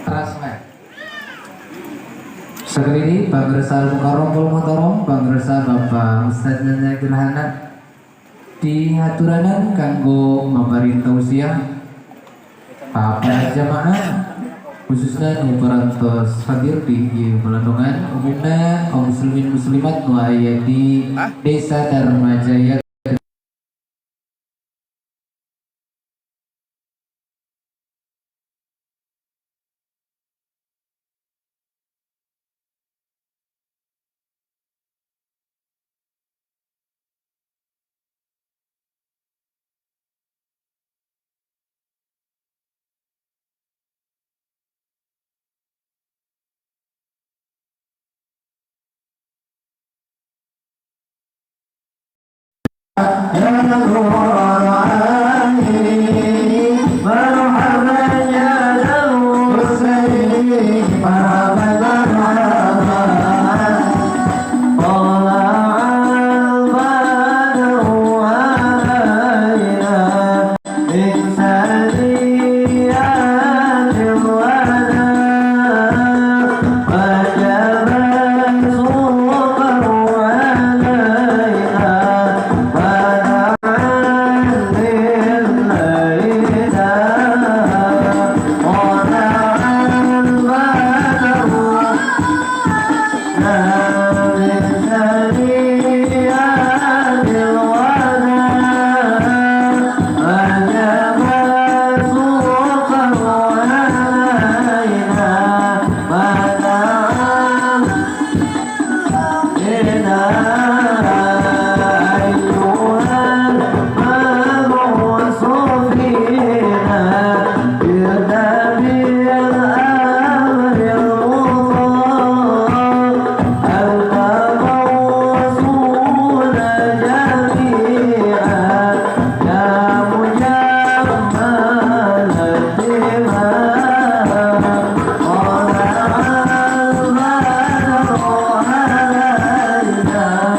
Trasme. Sekali ini Pangersa Al-Mukarram wal Muhtaram, Pangersa Bapak Ustaz Nana Gerhana di haturanan kanggo maparin tausiah para jamaah, khususnya nu parantos hadir di ieu Melandongan, umumna kaum muslimin muslimat nu aya di Desa Dharmajaya. يا نور العيني، مرحبا يا الحسين، مرحبا مرحبا، طلع البدر علينا من ثنيات الوداع، وجب الشكر علينا ودعا لله، طلع البدر من ثنيات الوداع، وجب الشكر علينا ودعا لنا. أيها المبعوث فينا جئت بالأمر المطاع، أنت موصول جميعا يا مجمل الدماء، طلع البدر علينا من ثنيات الوداع، وجب الشكر علينا ودعا لله.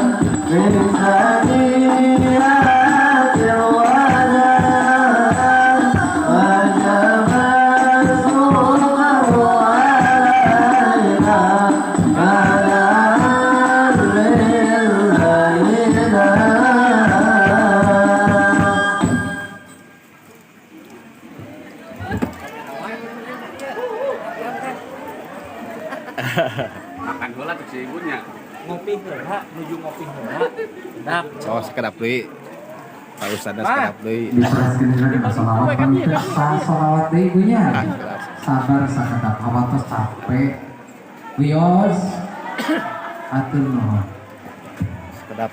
Makan heula tuh si ibunya. Ngopi heula, nuju ngopi heula. Nah, Oh, sekedap deui. Pak Ustadz sekedap deui. Diperaskeun dengan sholawat, pangkersa sholawat deui ibunya. Ah, sekedap. Sabar sakedap, hawatos capek, wios, atur nuhun. Sekedap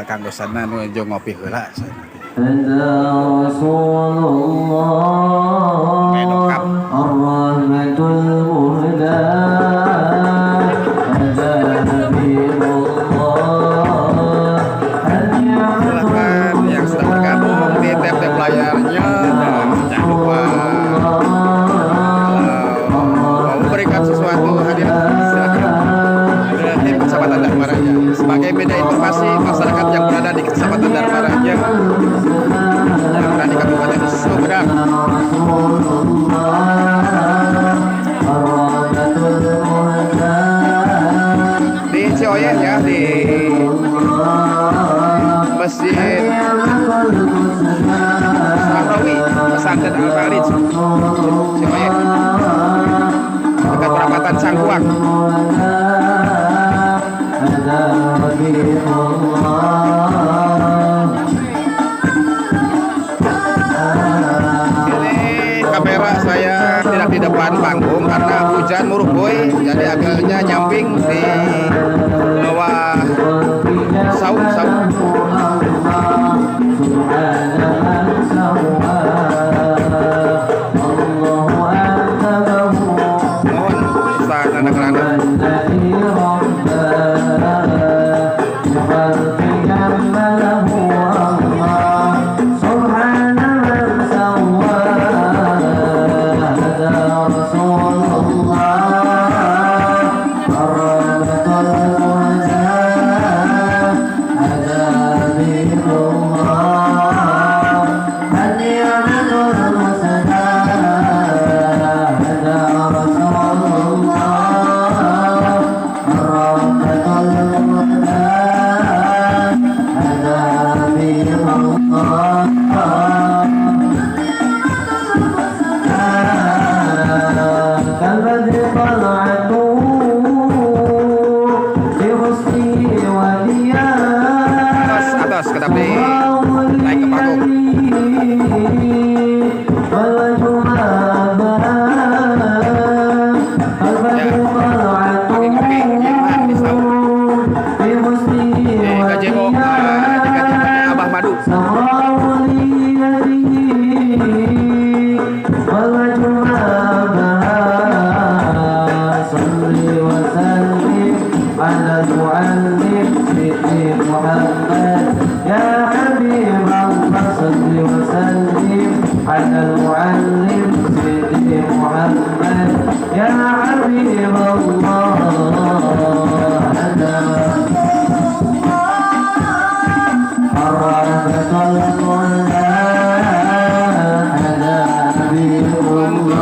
kanggo sana nuju ngopi heula cenah. هذا رسول الله الرحمة المهداة، هذا حبيب الله النعمة. Silakan yang sudah bergabung di tap-tap layarnya dan jangan lupa kalau memberikan sesuatu hadiah, silakan ke tim Kecamatan Darmaraja sebagai media informasi masyarakat yang berada di Kecamatan Darmaraja, yang berada di Kabupaten Sumedang. رسول الله الرحمة المهداة. Di Cioyeh ya, di Masjid Sahrawi, Pesantren Al Ma'arij Cioyeh, dekat perapatan Cangkuang. هذا حبيب الله. Ini kamera saya tidak di depan panggung karena hujan murubuy, jadi agaknya nyamping di bawah saung saung. سبحان من سواه، الله أنزله. Mohon Ustaz anak-anak. الذي رباه بخلق جمله الله، سبحان من سواه، هذا رسول الله الرحمة المهداة، هذا حبيب الله. Abdi naik ke panggung. Ya, lagi ngopi, nyimak di sahur. Di gazebo, di gazebo Abah Madu.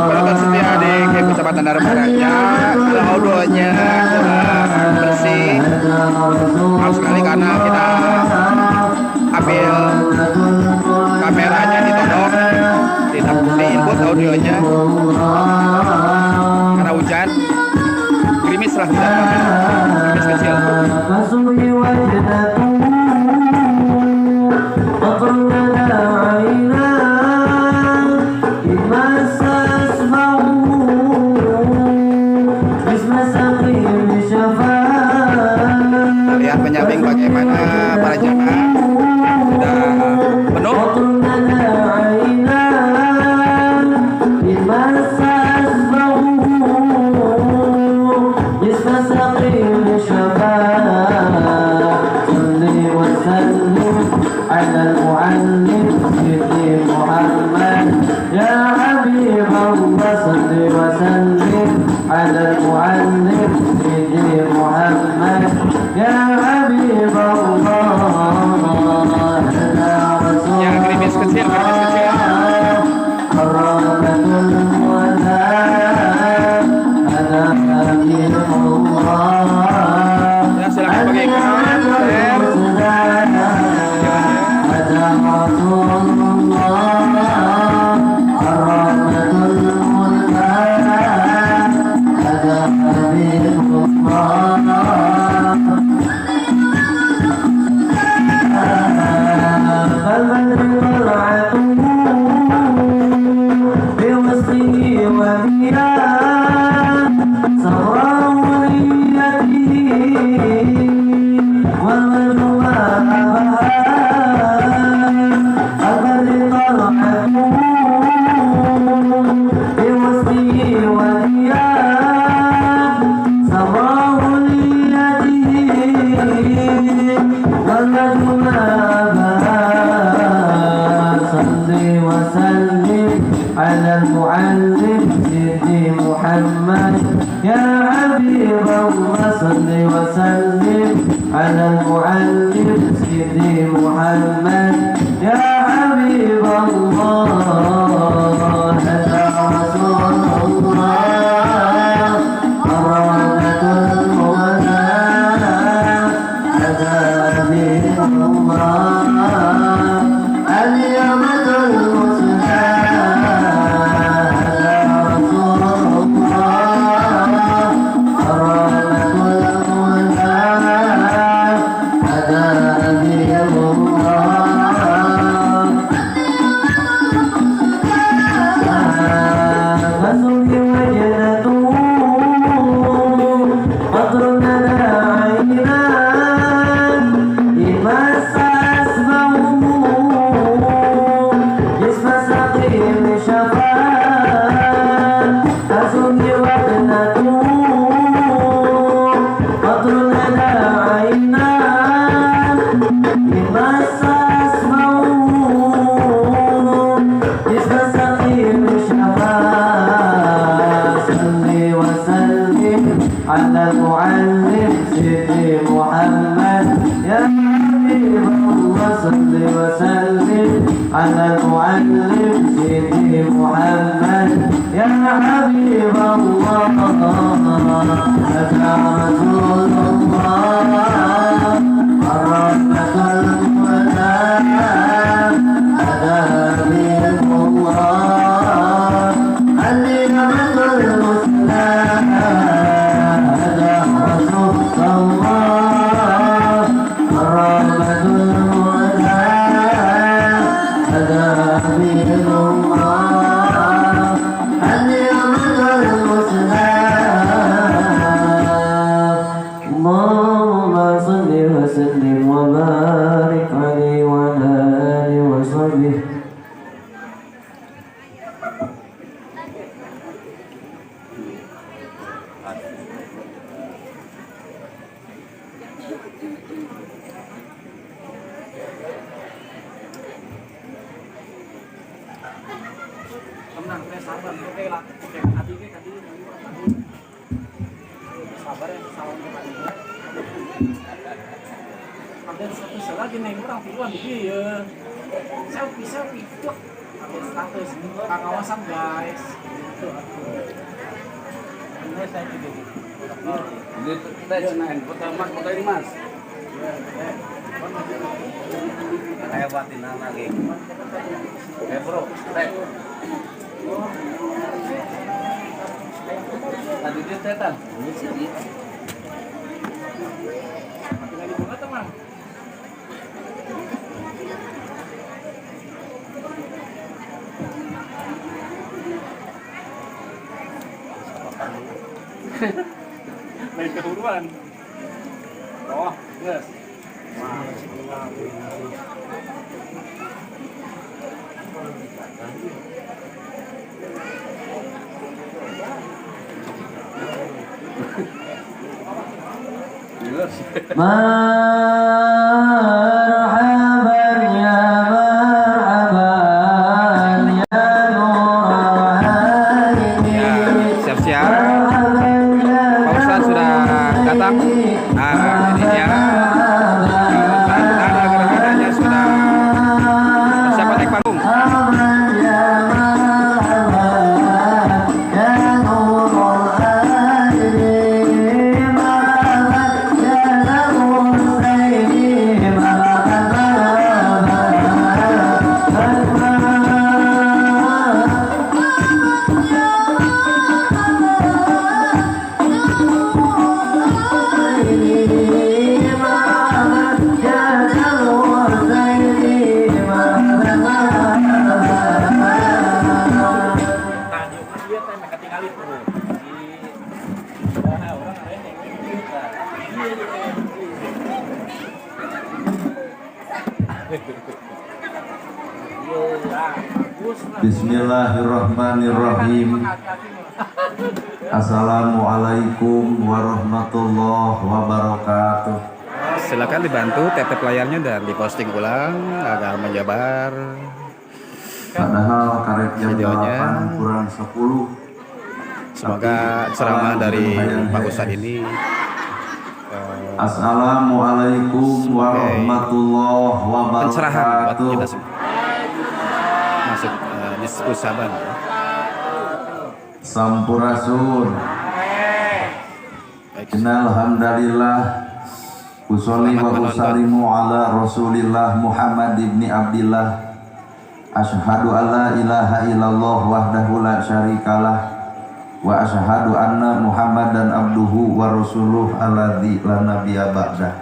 Penonton setia di Kecamatan Darmaraja, kalau audionya kurang bersih, harus sekali karena kita ambil kameranya ditodong, tidak di input audionya karena hujan, gerimis lah hujan, gerimis kecil. Lihat penyamping bagaimana para jamaah sudah penuh. Ya, gerimis kecil, gerimis kecil. Ya, silakan bagi komen, share. Allah. Tenang, teh sabar, oke lah. Oke, hati ke tadi, tadi. Sabar ya, salam ke tadi. Ada satu lagi nih, orang tiruan di dia. Selfie, selfie, plek. Update status, pengawasan guys. Gitu. Ini saya juga gitu. Ini tes foto mas, fotoin mas. Hebatin lagi. Eh bro, teh. Tadi dia tetan. Ini sih. Tapi lagi banget teman. Lain kehuruan. Oh, yes. Wah, مرحبا يا مرحبا يا نور عيني. Ya, siap-siap. Pak Ustadz sudah datang. Nah, ini dia. Ustadz Tanda Gerhananya sudah siapa naik panggung. مرحبا يا مرحبا يا نور العيني، مرحبا يا نور العيني، مرحبا Tadi dia teh mereka tinggalin tuh. Di mana orang lain yang gitu. Iya, iya. Bagus lah. Bismillahirrahmanirrahim. Assalamualaikum warahmatullahi wabarakatuh. Silakan dibantu tap layarnya dan diposting ulang agar menyebar. Padahal karek jam Videonya. 8 kurang 10. Semoga ceramah dari Pak Ustadz ini Assalamualaikum warahmatullahi pencerahan buat wabarakatuh. kita semua. Masuk nisfu Saban ya. Sampurasun. Baik. Innal hamdalillah usolli Selamat wa menonton. usallimu ala Rasulillah Muhammad ibni Abdillah. Asyhadu alla ilaha illallah wahdahu la syarikalah wa asyhadu anna Muhammadan abduhu wa rasuluh alladzi la nabiyya ba'dah.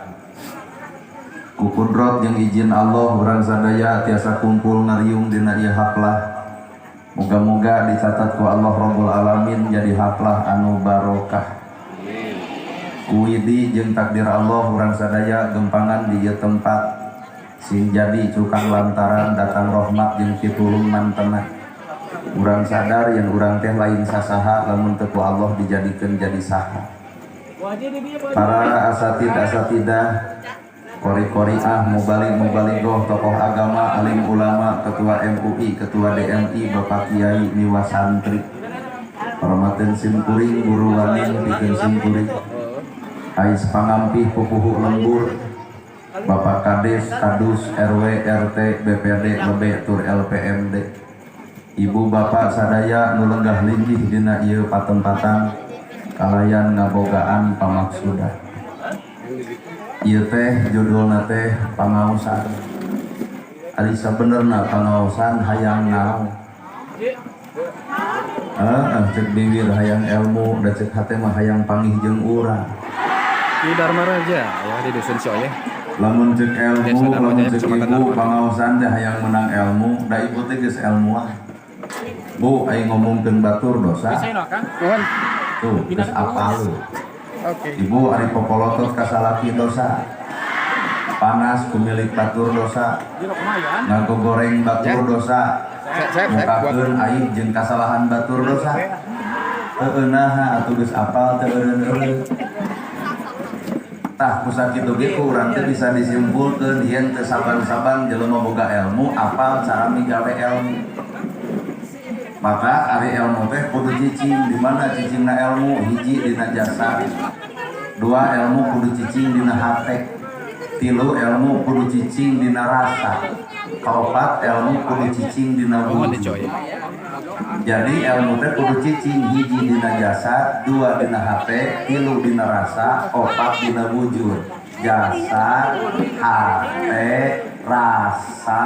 Ku kudrot jeung izin Allah urang sadaya tiasa kumpul ngariung dina ieu haplah. Moga-moga dicatat ku Allah Rabbul Alamin jadi haplah anu barokah. Ku widi jeung takdir Allah urang sadaya gempangan di ieu tempat sing jadi cukang lantaran datang rahmat jeung pitulung mantena. Urang sadar yang urang teh lain sasaha lamun teu ku Allah dijadikeun jadi saha. Para asatid asatidah, kori-koriah, mubalig mubaligoh, tokoh agama, alim ulama, ketua MUI, ketua DMI, bapak kiai, miwa santri. Hormaten simkuring, guru waning pikeun simkuring. Ais pangampih pupuhu lembur, Bapak Kades, Kadus, RW, RT, BPD, LB, tur LPMD. Ibu bapak sadaya nu lenggah linggih dina ieu patempatan kalayan ngabogaan pamaksudan. Ieu teh judulna teh pangaosan. Ari sabenerna pangaosan hayang naon? Heeh, cek bibir hayang ilmu, da cek hate mah hayang panggih jeung urang. Di Dharma Raja ya, di Dusun Sioyeh. Lamun cek ilmu, Desa Dharma lamun Jaya, cek Kecamatan ibu Dharma. Pangaosan teh hayang menang ilmu, da ibu teh geus ilmuah. Bu, aing ngomongkeun batur dosa. Mohon. Tuh, geus apal. Oke. Ibu ari popolotot ka salaki dosa. Panas ku milik batur dosa. Ngagogoreng batur dosa. Saya buat Mukakeun aib jeung kasalahan batur dosa. Heueuh naha atuh geus apal teu eureun-eureun. Tah ku sakitu ge ku urang teh bisa disimpulkeun yen teu saban-saban jelema boga ilmu apal cara migawe ilmu. Maka ari ilmu teh kudu cicing. Di mana cicingna ilmu? Hiji, dina jasa. Dua, ilmu kudu cicing dina hate. Tilu, ilmu kudu cicing dina rasa. Kaopat, ilmu kudu cicing dina wujud. Jadi ilmu teh kudu cicing, hiji dina jasad, dua dina hate, tilu dina rasa, opat dina wujud. Jasad, hate, rasa,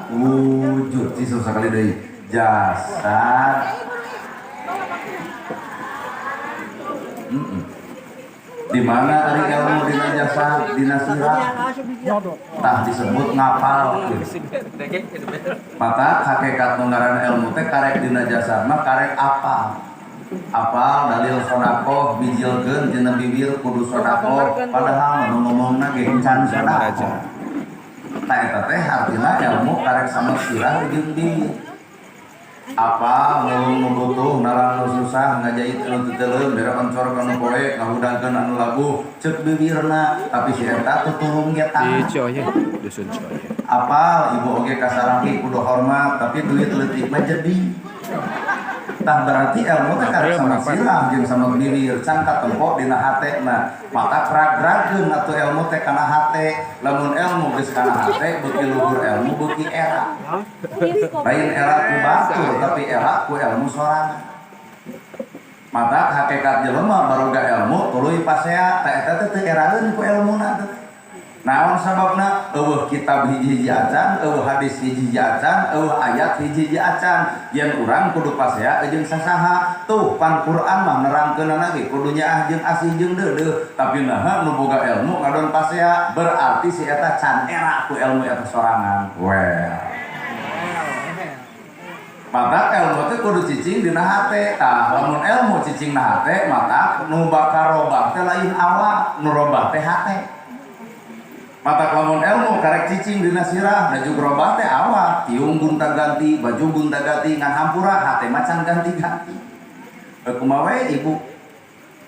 wujud. Cicing sekali deui. Jasad. Di mana ari ilmu dina jasad, dina sirah? Tah disebut ngapal. Maka hakikat nu ngaran ilmu teh karek dina jasad mah karek apal. Apal dalil sedekah bijilkeun dina bibir kudu sedekah, padahal nu ngomongna ge encan sedekah. Tah eta teh artina ilmu karek sama sirah jeung bibir. Apa nulung nu butuh, narang nu susah, ngajait anu teu teuleum, bere oncor ka nu poek, ngahudangkeun anu labuh, ceuk bibirna, tapi si eta tutulung ge Di Cioye, dusun Cioye. Apal ibu oge ka salaki kudu hormat, tapi duit leutik mah jadi. Tah berarti ilmu teh karek sama sirah jeung sama bibir, can katempo dina hatena. Maka prag-pragkeun atuh ilmu teh kana hate. Lamun ilmu geus kana hate, beuki luhur ilmu beuki era. Lain era ku batur, tapi era ku ilmu sorangan. Maka hakikat jelema baroga ilmu tuluy pasea, tah eta teh teu eraeun ku elmuna teh. Naon sababna? Eueuh kitab hiji-hiji acan, eueuh hadis hiji-hiji acan, eueuh ayat hiji-hiji acan. Yen urang kudu pasea jeung sasaha. Tuh pan Quran mah nerangkeunana ge kudu nyaah jeung asih jeung deudeuh. Tapi naha nu boga ilmu ngadon pasea, berarti si eta can era ku ilmu eta sorangan. Well. Maka ilmu teh kudu cicing dina hate. Tah lamun ilmu cicing na hate, maka nu bakal robah teh lain awak, nu robah teh hate. Mata lamun ilmu karek cicing dina sirah, da juk robah teh awak, tiung gonta ganti, baju gonta ganti, ngan hampura hate mah can ganti-ganti. Kumaha we ibu?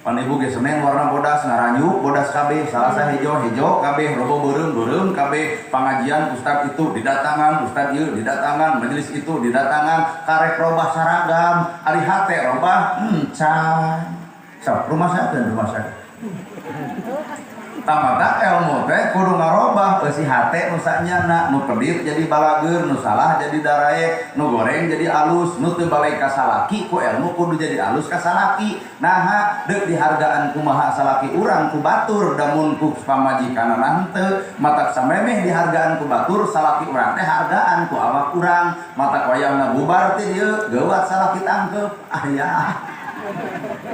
Pan ibu ge Senin warna bodas, ngaranyu bodas kabeh, Salasa hejo hejo kabeh, robo beureum beureum kabeh, pangajian ustad itu didatangan, ustad ieu didatangan, majelis itu didatangan, karek robah saragam, ari hate robah encan. Sok rumah sakit, rumah sakit. Tamata ilmu teh kudu ngarobah eusi hate nu sanyana, nu pedit jadi balageur, nu salah jadi daraek, nu goreng jadi alus, nu teu balik ka salaki ku ilmu kudu jadi alus ka salaki. Naha deuk dihargaan kumaha salaki urang ku batur, damun ku pamajikanana henteu, matak samemeh dihargaan ku batur, salaki urang teh hargaan ku awak urang, matak wayahna bubar teh dieu geuwat salaki tangkeup. Aya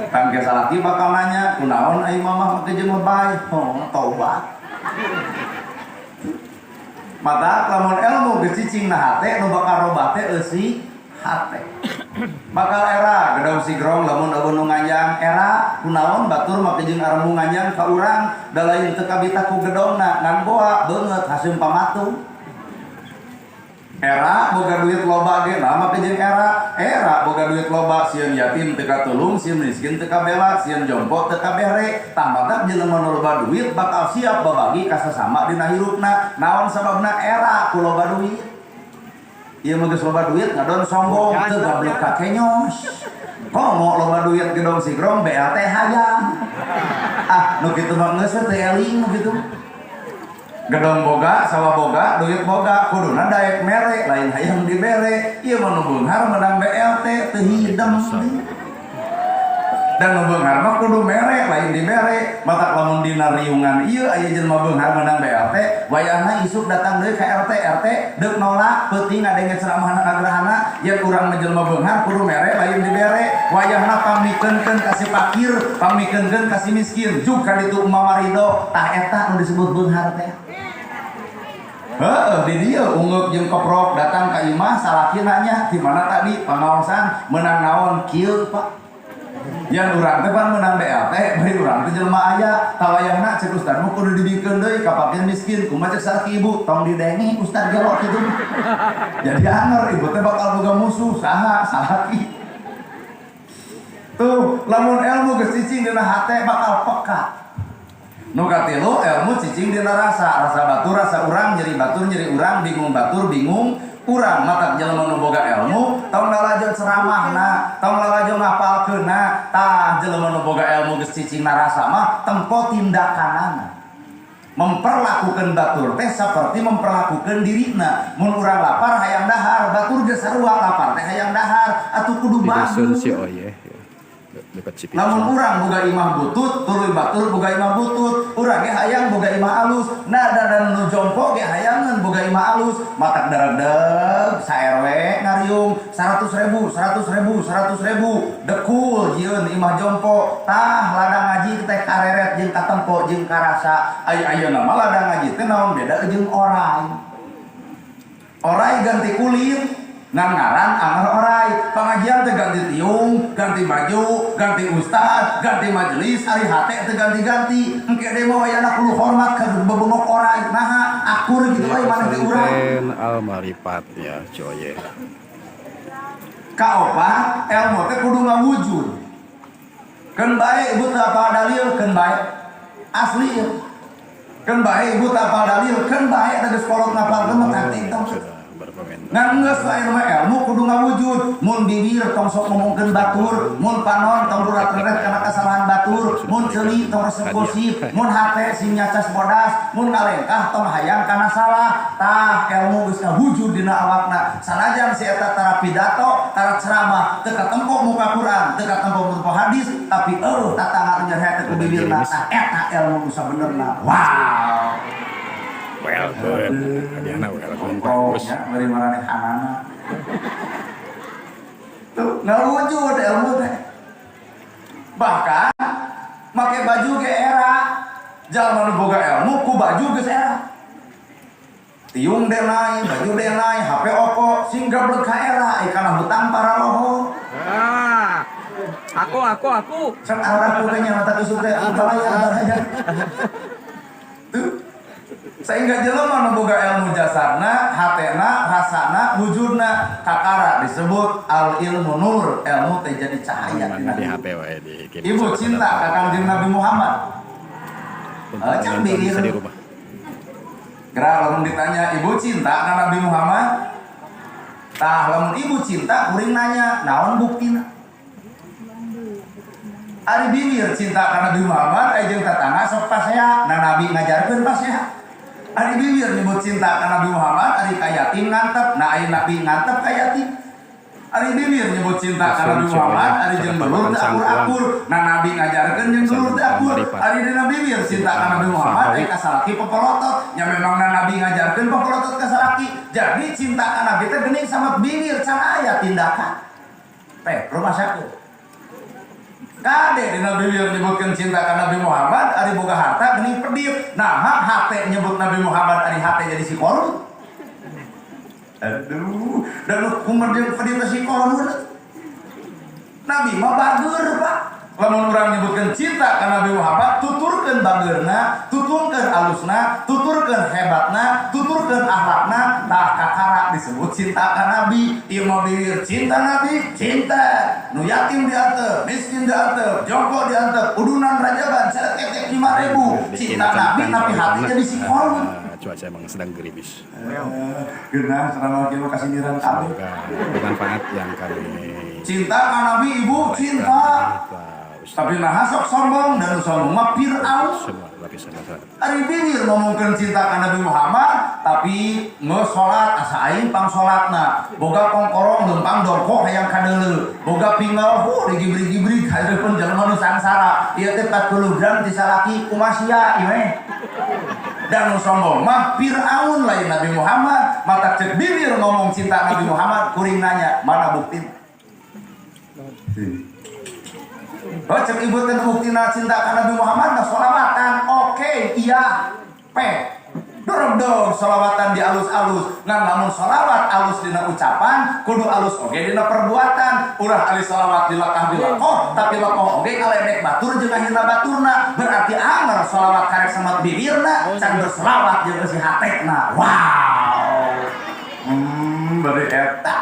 tangke salaki bakal nanya, kunaon ai mamah make jeung lebay? Oh, taubat. Mata lamun ilmu geus cicing na hate, nu bakal robah teh eusi hate. Bakal era gedong sigrong lamun eueuh nu nganjang era, kunaon batur make jeung aremu nganjang ka urang, da lain teu kabita ku gedongna, ngan boa beungeut haseum pamatung. Era boga duit loba ge nah make jeung era, era boga duit loba sieun yatim teu katulung, sieun miskin teu kabela, sieun jompo teu kabere. Tah matak jelema nu loba duit bakal siap babagi ka sasama dina hirupna. Naon sababna? Era ku loba duit. Ieu mah geus loba duit ngadon sombong teu gablek ka kenyos. Komo loba duit gedong sigrong BLT hayang. Ah nu kitu mah geus teu eling nu kitu. Gedong boga, sawah boga, duit boga, kuduna daek mere, lain hayang dibere. Ieu mah nu beunghar menang BLT teu hidem. Dan nu beunghar mah kudu mere, lain dibere. Matak lamun dina riungan ieu aya jelema beunghar menang BLT, wayahna isuk datang deui ka RT, RT deuk nolak peuting ngadenge ceramahna kagerahana, yen urang mah jelema beunghar kudu mere, lain dibere. Wayahna pamikeunkeun ka si fakir, pamikeunkeun ka si miskin, juk ka ditu Mama Ridho, tah eta nu disebut beunghar teh. Heeh, di dieu ungeuk jeung koprok datang ka imah salaki nanya, di mana tadi pangaosan meunang naon kieu Pak? Yang urang teh pan meunang BLT, bari urang teh jelema aya, tawayahna cek ustad mah kudu dibikeun deui ka fakir miskin, kumaha cek salaki ibu, tong didenge ustad gelo kitu. Jadi anger ibu teh bakal boga musuh saha salaki. Tuh, lamun ilmu geus cicing dina hate bakal peka. Nu katilu ilmu cicing dina rasa, rasa batur rasa urang, nyeri batur nyeri urang, bingung batur bingung Urang matak jelema nu boga ilmu tong lalajo ceramahna, tong lalajo ngapalkeunna. Tah jelema nu boga ilmu geus cicing narasa mah tempo tindakanana. Memperlakukan batur teh seperti memperlakukan dirina. Mun urang lapar hayang dahar, batur geus sarua lapar teh hayang dahar atuh kudu Di dusun bagus. si Oye ya. Dekat Cipicung. Lamun urang boga imah butut, tuluy batur boga imah butut, urang ge hayang boga imah alus. Nah, dan nu jompo ge hayangeun boga imah alus, matak daregdeg sa RW ngariung 100.000, 100.000, 100.000, dekul jieun imah jompo. Tah ladang ngaji teh kareret jeung katempo jeung karasa. Aya ayeuna mah ladang ngaji teh naon beda jeung orai. Orai ganti kulit, ngan ngaran anger orai. Pengajian teh ganti tiung, ganti baju, ganti ustad, ganti majelis, ari hate teh ganti-ganti. Engke demo aya kudu hormat ka bebengok orai. Naha akur gitu euy maneh teh urang. Pesantren Al Maripat ya Coye. Kaopat, ilmu teh kudu ngawujud. Keun bae ibu teu apal dalil, keun bae. Asli ya. Keun bae ibu teu apal dalil, keun bae da geus kolot ngapalkeun mah teh tong. Sudah berkomentar. Ngan geus lain mah ilmu kudu ngawujud. Mun bibir tong sok ngomongkeun batur, mun panon tong durat-reret kana kesalahan batur, mun ceuli tong resep gosip, mun hate sing nyacas bodas, mun ngalengkah tong hayang kana salah. Tah ilmu geus ngawujud dina awakna. Sanajan si eta tara pidato, tara ceramah, teu katempo muka Quran, teu katempo muka hadis, tapi eueuh tatangga nyerhet ku bibirna. Tah eta ilmu nu sabenerna. Wow. Well good. Hadiahna well good. Oh, Bagus. ya, bari maranehanana. Tuh, ngawujud ilmu teh. Bahkan make baju ge era. Jalma nu boga ilmu ku baju geus era. Tiung denai, baju denai, HP Oppo, sing gablek ka era, ai kana hutang para lohor. Ah, aku. Sok arah ku teh nya mata tusuk teh baraya baraya. Tuh. Sehingga jelema nu boga ilmu jasarna, hatena, rasana, wujudna, kakara disebut al ilmu nur, ilmu teh jadi cahaya. Mana di HP wae di Ibu cinta ka Kangjeng Nabi Muhammad. Untuk Oh, cang menonton bibir. bisa di rumah. Gerak lamun ditanya ibu cinta ka Nabi Muhammad? Tah lamun ibu cinta kuring nanya, naon buktina? Ari bibir cinta ka Nabi Muhammad aya jeung tetangga sok pasea, nah Nabi ngajarkeun pasea. Ari bibir nyebut cinta ka Nabi Muhammad, ari ka yatim ngantep, nah aya Nabi ngantep ka yatim. Ari bibir nyebut cinta ka Nabi Muhammad, ari jeung dulur teu akur-akur, nah Nabi ngajarkeun jeung dulur teu akur. Ari dina bibir cinta ka Nabi Muhammad, ari ka salaki pepolotot, nya memang na Nabi ngajarkeun pepolotot ka salaki. Jadi cinta ka Nabi teh geuning sama bibir can aya tindakan. Teh, rumah sakit. Kade dina bibir nyebutkeun cinta ka Nabi Muhammad, ari boga harta geuning pedit. Nah, hate nyebut Nabi Muhammad ari hate jadi si korun. Aduh, dan lu kumer jeung pedit si korun. Nabi mah bager, Pak. Lamun urang nyebutkeun cinta ka Nabi Muhammad, tuturkeun bageurna, tuturkeun alusna, tuturkeun hebatna, tuturkeun akhlakna, tah kakara disebut cinta ka Nabi. Ieu mah bibir cinta Nabi, cinta. Nu yatim diantep, miskin diantep, jompo diantep, udunan rajaban cereketek 5.000. Cinta Nabi tapi hati jadi si korun. Cuaca emang sedang gerimis. Geunah selama kieu kasindiran kabeh. Semoga bermanfaat yang kami Cinta ka Nabi ibu, cinta. Tapi nah sok sombong dan sombong mah Fir'aun. Semua lapisan masyarakat. Ari bibir ngomongkeun cinta ka Nabi Muhammad, tapi ngeus salat asa aing pang salatna. Boga kongkorong lempang dongkok hayang kadeuleu. Boga pinggal hu digibrig-gibrig hareupeun jelema nu sangsara. Ieu teh 40 gram ti salaki kumaha sia ieu meh. Dan nu sombong mah Fir'aun lain Nabi Muhammad. Mata cek bibir ngomong cinta Nabi Muhammad, kuring nanya, mana bukti? Oh, cek ibu teh buktina cinta ka Nabi Muhammad nah sholawatan. Oke, iya. P. Dorong dong sholawatan di alus-alus. Ngan lamun sholawat alus dina ucapan, kudu alus oge dina perbuatan. Ulah ali sholawat dilakah dilakoh, tapi lakoh oge ngaledek batur jeung ngahina baturna. Berarti anger sholawat karek sama bibirna, can berselawat jeung si hatekna. Wow. Bari eta.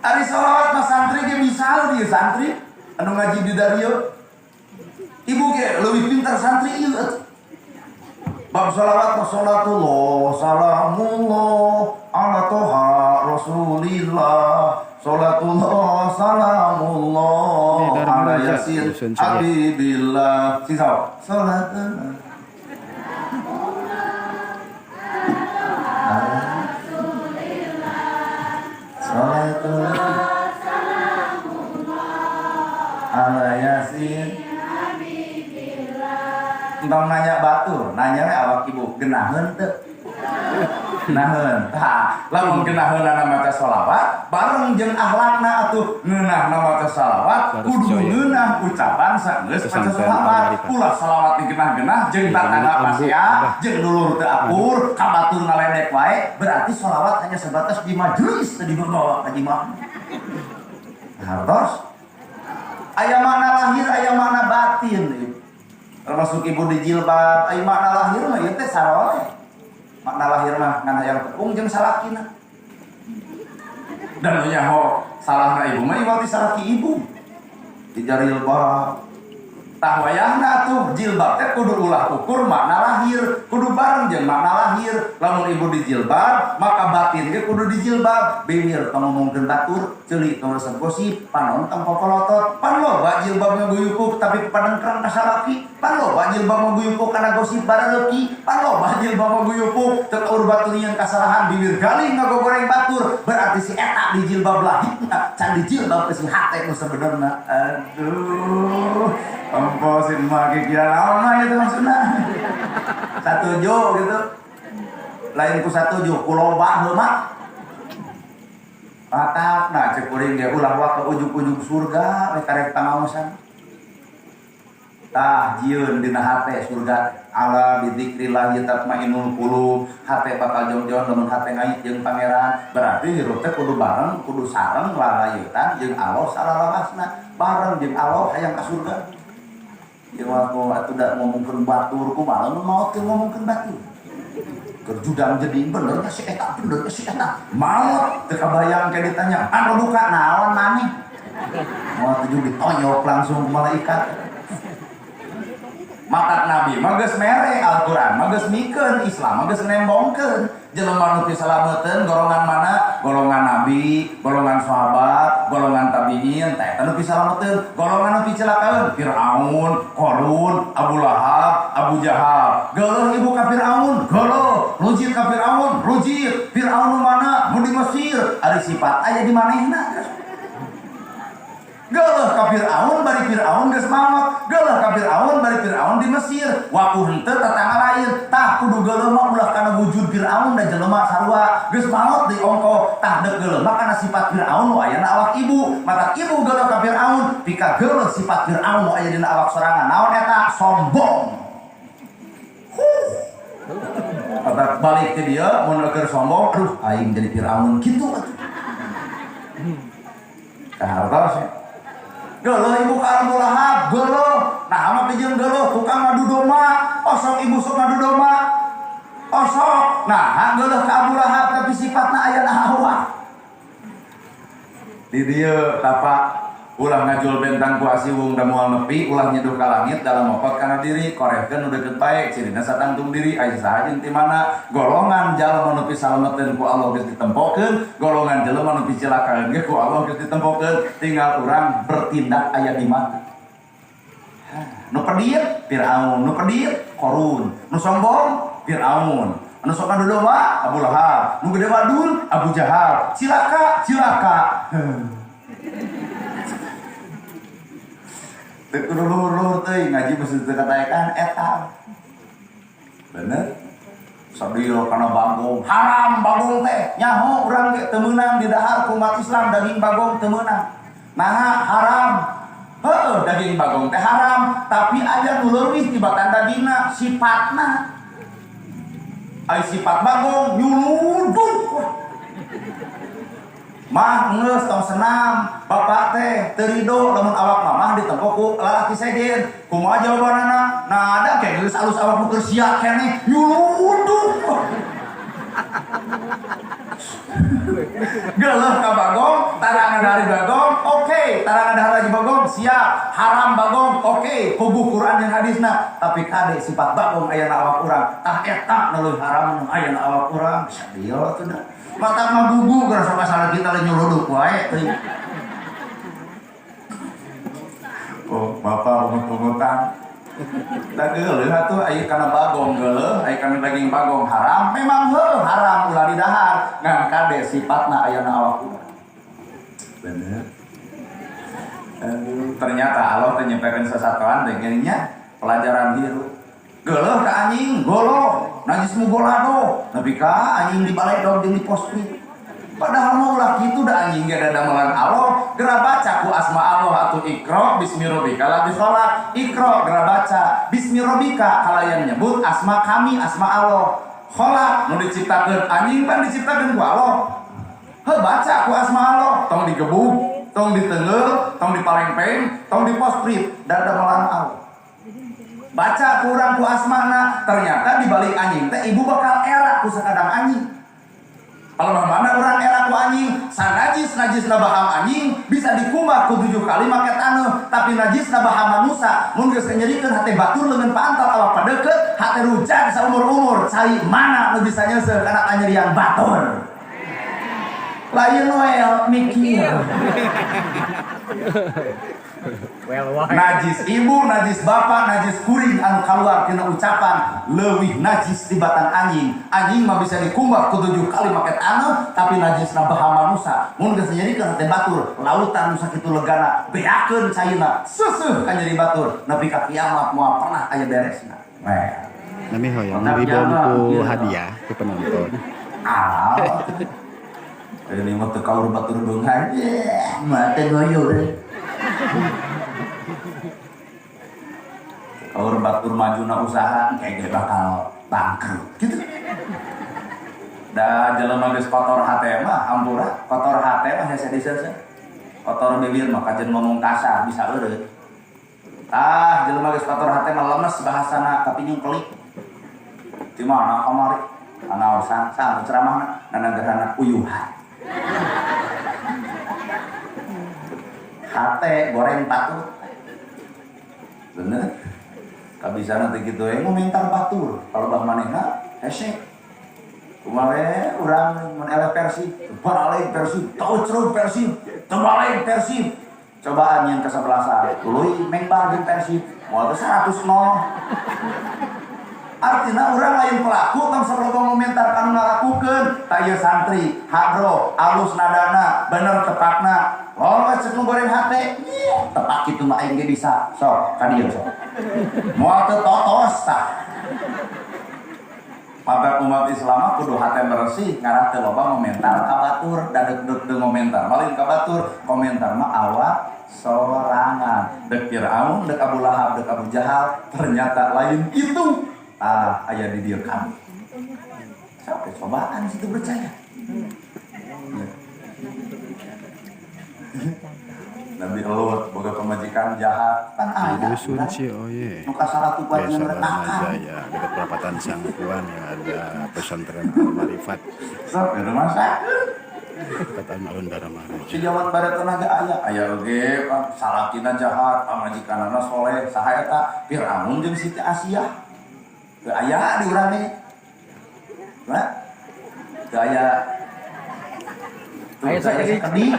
Ari sholawat mah santri ge bisa dia santri anu ngaji di Dario. Ibu ge leuwih pintar santri ieu atuh. Bab sholawat salatullah salamullah ala toha rasulillah salatullah salamullah ala yasin habibillah. Sing salah salatullah salatullah ala yasin. Entong nanya batur, nanya we awak ibu genaheun teu? Genaheun. Tah, lamun genaheunana maca sholawat bareng jeung akhlakna atuh ngeunahna maca sholawat kudu ngeunah ucapan sageus maca sholawat. Ulah sholawat digenah-genah jeung tatangga pasea, jeung dulur teu akur, ka batur ngaledek wae, berarti sholawat hanya sebatas di majelis teu dibawa ka jimah. Hartos aya makna lahir, aya makna batin. Termasuk ibu di jilbab, ai makna lahir mah ieu teh saroleh. Makna lahir mah ngan hayang tepung jeung salakina. Dan nu nyaho salahna ibu mah iwal ti salaki ibu. Di jilbab. Tah wayahna atuh jilbab teh kudu ulah ukur makna lahir, kudu bareng jeung makna lahir. Lamun ibu di jilbab, maka batin ge kudu di jilbab. Bibir tong ngomongkeun batur, ceuli tong resep gosip, panon tong popolotot. Pan loba jilbab ngaguyupuk tapi padengkrang ka salaki. Pan loba jilbab ngaguyupuk kana gosip bareuki. Pan loba jilbab ngaguyupuk teu kaur batur yang kasalahan bibir galing ngagogoreng batur. Berarti si eta di jilbab lahirna, can di jilbab ke si hate nu sebenarna. Aduh. Empo sin mah kira naon mah itu maksudna. Satuju gitu. Lain ku satuju ku loba heuh mah. Matakna cek kuring ge ulah wa ke ujung-ujung surga we karek pangaosan. Tah jieun dina hate surga ala bidzikrillah tatmainul qulub. Hate bakal jongjon lamun hate ngait jeung pangeran. Berarti hirup teh kudu bareng, kudu sareng lalayetan jeung Allah salalawasna. Bareng jeung Allah hayang ka surga. Ya waktu atuh da ngomongkeun batur kumaha nu maot teh ngomongkeun batur. Keur judang jadi bener nya si eta, bener nya si eta. Maot teu kabayang ke ditanya, "Anu duka naon maneh?" Moal tujuh ditonyok langsung ku malaikat. Matak Nabi mah geus mere Al-Qur'an mah geus mikeun, Islam mah geus nembongkeun. Jelema nu pisalameteun golongan mana? Golongan nabi, golongan sahabat, golongan tabi'in, teh eta nu pisalameteun. Golongan nu picilakaeun Firaun, Qarun, Abu Lahab, Abu Jahal. Geuleuh ibu ka Firaun, geuleuh, rujit ka Firaun, rujit. Firaun nu mana? Nu di Mesir, ari sifat aya di manehna. Geuleuh ka Firaun bari Firaun geus maot. Geuleuh ka Firaun bari Firaun di Mesir. Waku henteu tetangga lain. Tah kudu geuleuh mah ulah kana wujud Firaun da jelema sarua. Geus maot di ongko. Tah deuk geuleuh mah kana sifat Firaun nu aya na awak ibu. Matak ibu geuleuh ka Firaun, pika geuleuh sifat Firaun nu aya dina awak sorangan. Naon eta? Sombong. Huh. Matak balik ke dia mun keur sombong, aduh aing jadi Firaun kitu atuh. Tah hartos ya. Geuleuh ibu ka Abu Lahab, geuleuh. Nah, mah pijeun geuleuh tukang ngadu domba, osok ibu sok ngadu domba. Osok. Nah, geuleuh ka Abu Lahab tapi sifatna aya na awak. Di dieu tapak ulah ngajul bentang ku asiwung da moal nepi, ulah nyeduh ka langit dalam mopot kana diri, korehkeun nu deukeut bae, cirina satangtung diri, aya saha jeung ti mana. Golongan jalma nu pisalameteun ku Allah geus ditempokeun, golongan jelema nu picilakaeun ge ku Allah geus ditempokeun, tinggal urang bertindak aya di mana. Nu pedit Firaun, nu pedit Qarun, nu sombong Firaun, nu sok ngadu domba Abu Lahab, nu gede wadul Abu Jahal, cilaka cilaka. Teu kudu luhur-luhur teuing ngaji mesti teu kataekan eta. Bener? Sadil kana bagong, haram bagong teh. Nyaho urang ge teu meunang didahar ku umat Islam daging bagong teu meunang. Naha haram? Heueuh daging bagong teh haram, tapi aya nu leuwih tibatan dagingna, sifatna. Ai sifat bagong nyuluduk. Mah geus tong senam, bapak teh teu rido lamun awak mamah ditempo ku lalaki sejen. Kumaha jawabanana? Nah, ada ke geus alus awak nu keur sia keneh nyuluduk. Geuleuh ka bagong, tarangan dari bagong, oke, Cara ngadahar lagi bagong siap, haram bagong oke, kubu Quran yang hadisna, tapi kade sifat bagong aya na awak urang. Tah eta nu leuwih haram nu aya na awak urang. Sadio atuh da. Mata mah gugu gara sok masalah kita leuh nyuluduk wae teuing. Oh, bapak ungut-ungutan. Da geuleuh atuh aya kana bagong geuleuh, aya kana daging bagong haram, memang heuh haram ulah didahar. Ngan kade sifatna aya na awak urang. Bener. Aduh, ternyata Allah teh nyampekeun sasatoan teh geuning pelajaran hirup. Geuleuh ka anjing, goloh, najis mugolado, nepi ka anjing di baledog jeung di posprit. Padahal mah ulah kitu da anjing ge dadamelan Allah, geura baca ku asma Allah atuh Iqra bismi rabbika ladzi khalaq. Iqra geura baca bismi rabbika kalayan nyebut asma kami, asma Allah. Khalaq nu diciptakeun anjing pan diciptakeun ku Allah. Heuh baca ku asma Allah, tong digebug, tong ditengeul, tong dipalengpeng, tong diposprit, dadamelan Allah. Baca ku urang ku asmana, ternyata di balik anjing teh ibu bakal era ku sakadang anjing. Kalau mana orang era ku anjing, sanajis najis nabaham anjing bisa dikumbah ku 7 kali make taneuh, tapi najis nabaham manusa mun geus nyerikeun hate batur leungeun pantal awak padeukeut, hate rujak saumur-umur, cai mana nu bisa nyeuseuh kana kanyerian batur. Lain Noel mikir. Najis ibu, najis bapak, najis kuring anu kaluar tina ucapan leuwih najis tibatan anjing. Anjing mah bisa dikumbah ku 7 kali make taneuh, tapi najisna baha manusa. Mun geus nyerikeun hate batur, lautan nu sakitu legana, beakeun caina, seuseuh ka nyeri batur, nepi ka kiamat moal pernah aya beresna. Weh. Nami hoyong ribon ku hadiah ku penonton. Ah. Ini mah teu kaur batur beunghar. Mah teh goyur. Kaur batur majuna usaha kayak bakal bangkrut gitu. Da jelema geus kotor hate mah hampura, kotor hate mah hese diseuseuh. Kotor bibir mah kajen ngomong kasar bisa eureut. Ah, jelema geus kotor hate mah lemes bahasana tapi nyungkelik. Di mana kamari? Anaosan saha ceramahna nanagerhana uyuhan. Hate goreng patut. Bener? Kabisa nanti gitu ya ngomentar batur. Kalau bah manehna hese. Kumaha urang mun eleh Persib, baraleh Persib, taucrug Persib, tebaleh Persib. Cobaan yang kesebelasan, tuluy mengbar jeung Persib, moal teh 100-0. Artinya orang lain pelaku tong sok loba ngomentar kanu ngalakukeun. Tah ieu santri, hadro, alus nadana, bener tepatna. Loba cek nu goreng hate, tepak kitu mah aing ge bisa. Sok ka dieu sok. Moal teu totos tah. Maka umat Islam mah kudu hate bersih, ngarah teu loba ngomentar ka batur, da deuk-deuk deuk ngomentar mah lain ka batur, komentar mah awak sorangan. Deuk Firaun, deuk Abu Lahab, deuk Abu Jahal, ternyata lain itu. Ah, aya di dieu kami. Sampai cobaan situ percaya. Nabi Lut boga pemajikan jahat kan Di aya. Dusun Cioye, Nu kasaratu buat Desa ngeretakan. Darmajaya, dekat perapatan Sangkuan yang ada pesantren Al-Marifat, Sok rumah sakit. dekat alun-alun Darmaraja. Di zaman barat tenaga aya, aya oge salakina jahat, pamajikanana soleh, saha eta Firaun jeung Siti Asiah. Teu aya di urang nih. Nah, teu aya. Aya Teu sakedik.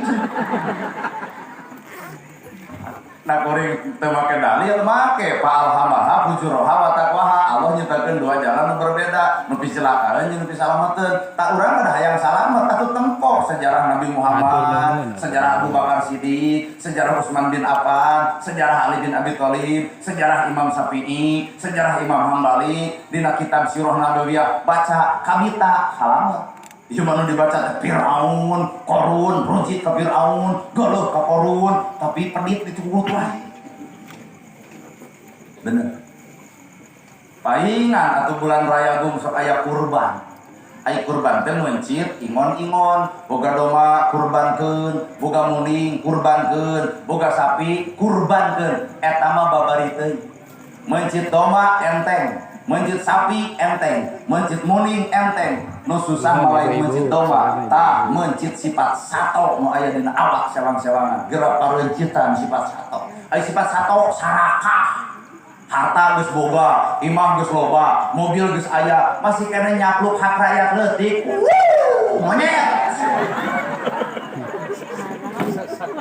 Nah, kuring teu make dalil make fa alhamaha fujuraha wa taqwaha. Allah nyiptakeun dua jalan nu berbeda, nu pisilakaeun jeung nu pisalamateun. Tak urang mah da hayang salamet atuh tempo sejarah Nabi Muhammad, sejarah Abu Bakar Siddiq, sejarah Utsman bin Affan, sejarah Ali bin Abi Thalib, sejarah Imam Syafi'i, sejarah Imam Hambali, dina kitab Sirah Nabawiyah baca kabita salamet. Ieu mah nu dibaca teh Firaun, Korun, rujit ka Firaun, geuleuh ka Korun, tapi pedit ditugut wae. Bener. Paingan atuh bulan Rayagung sok aya kurban. Ai kurban teh meuncit ingon-ingon, boga domba kurbankeun, boga muning kurbankeun, boga sapi kurbankeun. Eta mah babari teuing. Meuncit domba enteng. Mencit sapi enteng, mencit muning enteng, nu susah mah lain mencit domba, tah mencit sifat sato nu aya dina awak sewang-sewangan, gerak parencitan sifat sato. Ai sifat sato sarakah. Harta geus boga, imah geus loba, mobil geus aya, masih keneh nyapluk hak rakyat leutik. Wuh, monyet.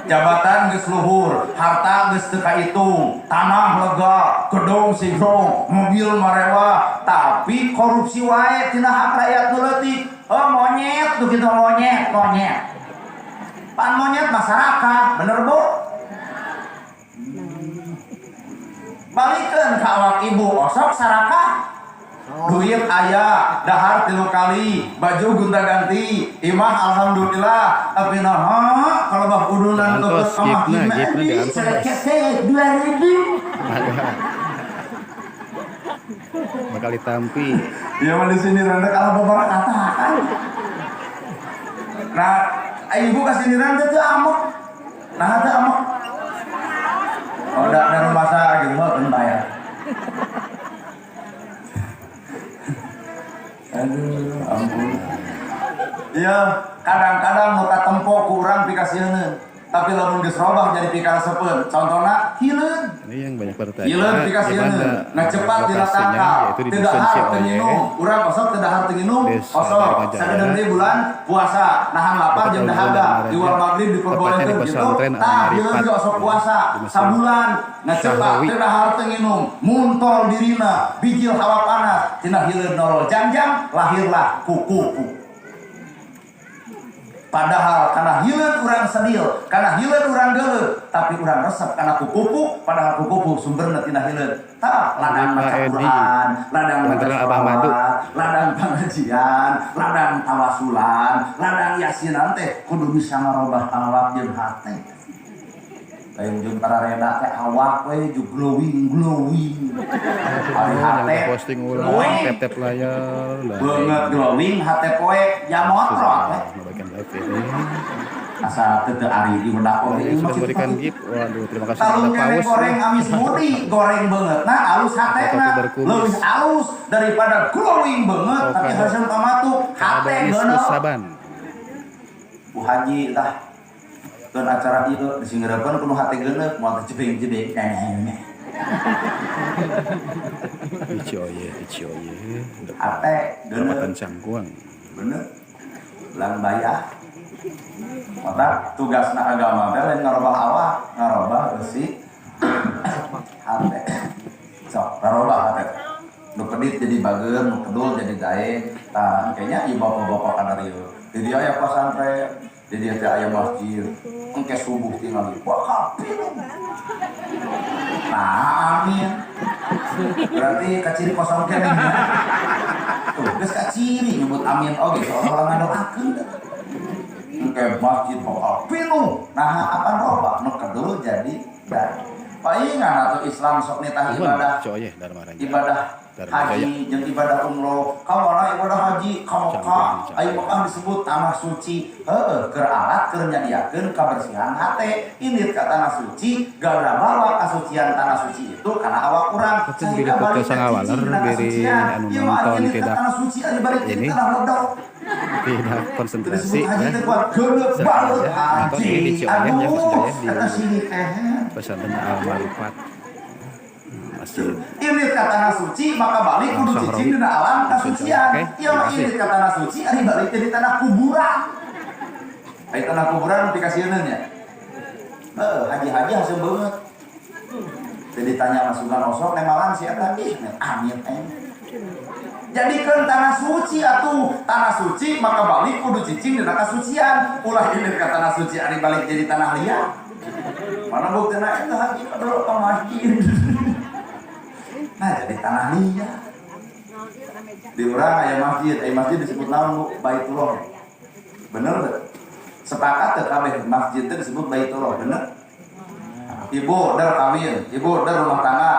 Jabatan geus luhur, harta geus teu kaitung, tanah lega, gedung sigrong, mobil marewa, tapi korupsi wae tina hak rakyat nu leutik. Oh monyet, tuh kitu monyet, monyet. Pan monyet masyarakat, bener Bu? Balikeun ka awak ibu osok sarakah. Duit aya, dahar 3 kali, baju gonta-ganti, imah alhamdulillah, tapi naha kalau bah udunan Diantos, ke kamar gipna, gipna gimana? diantos. Cekek 2000. Bakal ditampi. Ya mah di sini rada kalau beberapa kata kan. Nah, ibu kasih niran teh amok. Nah, teh amok. Oh, da rumah sakit gitu mah bayar. Aduh, ampun. Iya, kadang-kadang nu katempo ku urang pikasieun. Tapi lamun geus robah jadi pikaresepeun. Contohna hileun. Ini yang banyak bertanya. Hileun pikasieun. Gimana Nah cepat lokasinya, dilatangkal. yaitu di Teu Dusun dahar teu Cioye. nginum. Urang osok teu dahar teu nginum. Desa Osok Darmajaya. sakedeung deui bulan puasa, nahan lapar jeung Dekat dahaga. Darmajaya. Di wal maghrib Tepatnya diperbolehkeun di gitu. pesantren Tah hileun Al-Marifat. ge osok puasa Di Masjid sabulan. Nah cepat Syahrawi. teu dahar teu nginum. Muntol dirina, bijil hawa panas, tina hileun norol jangjang, lahirlah kuku-kuku. Padahal karena hileun urang sedil, karena hileun urang geuleuh, tapi urang resep karena kukupu, padahal kukupu sumberna tina hileun. Tah ladang Pak maca Edi. Quran, ladang maca Kementerian Abah Madu. sholawat, ladang pengajian, ladang tawasulan, ladang yasinan teh kudu bisa ngarobah awak jeung hate. Lain jeung parareda teh awak we jeung glowing glowing. Ari Oh, yang hate udah posting ulang, glowing. tap-tap layar, like. Beungeut glowing hate poe ya motrot we. Membagikan live ini. Asa teu teu ari di wedak oge Yang ieu sudah mah memberikan kitu. gift, waduh terima kasih Talung kepada kene Paus. goreng amis mudi, goreng banget. Nah, alus hatena Atau berkumis. leuwih alus daripada glowing banget tapi Oke. hasil pamatuk hate Ada geuneuh. Iskus Saban. Bu Haji tah keun acara ieu disinggereupkeun kudu hate geuneuh moal teh jebeng-jebeng. Di Cioye, di Cioye. Hate geuneuh. Kecamatan Cangkuang. Bener. Lang bayah. Maka tugasna agama teh lain ngarobah awak, ngarobah besi hate. Sok, ngarobah hate. Nu pedit jadi bager, nu kedul jadi daeng. Tah, kayaknya ieu bapak-bapak kana ieu. Di dieu aya pasantren, di dieu teh aya masjid. Engke subuh tingali, wah kafir. Nah, amin. Berarti kaciri kosong keneh. Tuh, geus kaciri nyebut amin oge seolah-olah ngadoakeun. Engke masjid bakal pinuh. Nah, apa roba nu kedul jadi daeng. Palingan atuh Islam sok nitah ibadah. Cioye, Darmaraja. Ibadah Darmajaya. haji jeung ibadah umroh. Kamana ibadah haji ka Mekah, aya Mekah disebut tanah suci. Heueuh, keur alat keur nyadiakeun kabersihan hate. Indit ka tanah suci, gara bawa kasucian tanah suci itu kana awak urang. Tapi Sehingga bila balik foto sangawaler, cicing dina beri kasucian. anu Ieu mah nonton indit ka tidak tanah suci ari balik jadi ini. tanah ledok. Tidak konsentrasi Disebut haji ya. teh kuat geuleuh Silakan banget aja. Nonton haji. ini di Cioye ya, Aduh, maksud saya di kata sini teh. Pesantren Al-Marifat. Masjid. Indit ka tanah suci maka balik kudu Langsung cicing Robi. dina alam kasucian. Oke, Ieu terima mah kasih. indit ka tanah suci ari balik jadi tanah kuburan. Ai tanah kuburan dikasieun nya. Heuh, haji-haji hasil banget. Jadi tanya masukan osok nemalan si eta ih amit aing. Jadikeun tanah suci atuh, tanah suci maka balik kudu cicing dina kasucian. Ulah indit ka tanah suci ari balik jadi tanah liar. Mana buktina eta haji kadol ka masjid. Nah, jadi tanah liar. Di urang aya masjid disebut naon Bu? Baitullah. Bener teu? Sepakat teu kabeh masjid teh disebut Baitullah, bener? Ibu der kawin, ibu der rumah tangga,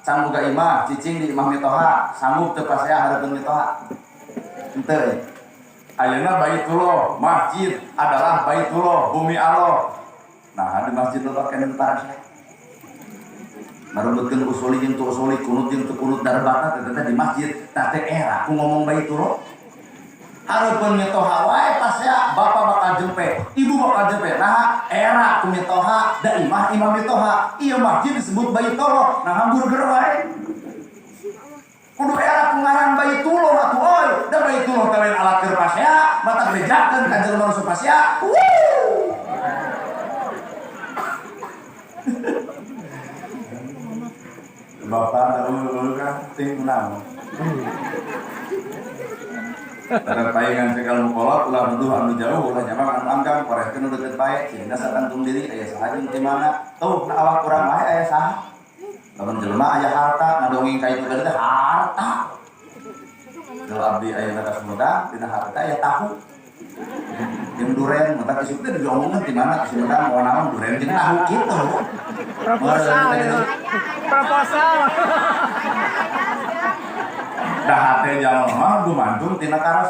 can boga imah, cicing di imah mitoha, sanggup teu pasea hareupeun mitoha. Henteu. Ayeuna Baitullah, masjid adalah Baitullah, bumi Allah. Nah, di masjid lo keneh parasea. Marebutkeun usuli jeung teu usuli, kunut jeung teu kunut darbata teh di masjid, tah teh era ku ngomong Baitullah. Hareupeun mitoha wae pasea bapak bakal jempe, ibu bakal jempe. Nah, era ku mitoha da imah imah mitoha. Ieu masjid disebut Baitullah, nah hamburger wae. Kudu era ku ngaran Baitullah atuh euy, da Baitullah teh lain alat keur pasea, mata bejakeun ka jelema nu pasea. Wuh. Bapak dulu kan ting naon. Ada paingan cekal mukolot ulah nuduh anu jauh ulah nyamang anu anggang korehkeun nu deukeut bae cina satantung diri aya saha jeung ti mana tuh na awak urang wae aya saha. Lamun jelema aya harta ngadongeng ka itu teh harta. Del abdi ayeuna ka Sumedang dina harta aya tahu. Jeung duren mata isuk teh diomongkeun ti mana ka Sumedang moal naon duren jeung tahu kitu. Proposal. Proposal. Dah hate jalma gumantung tina karas.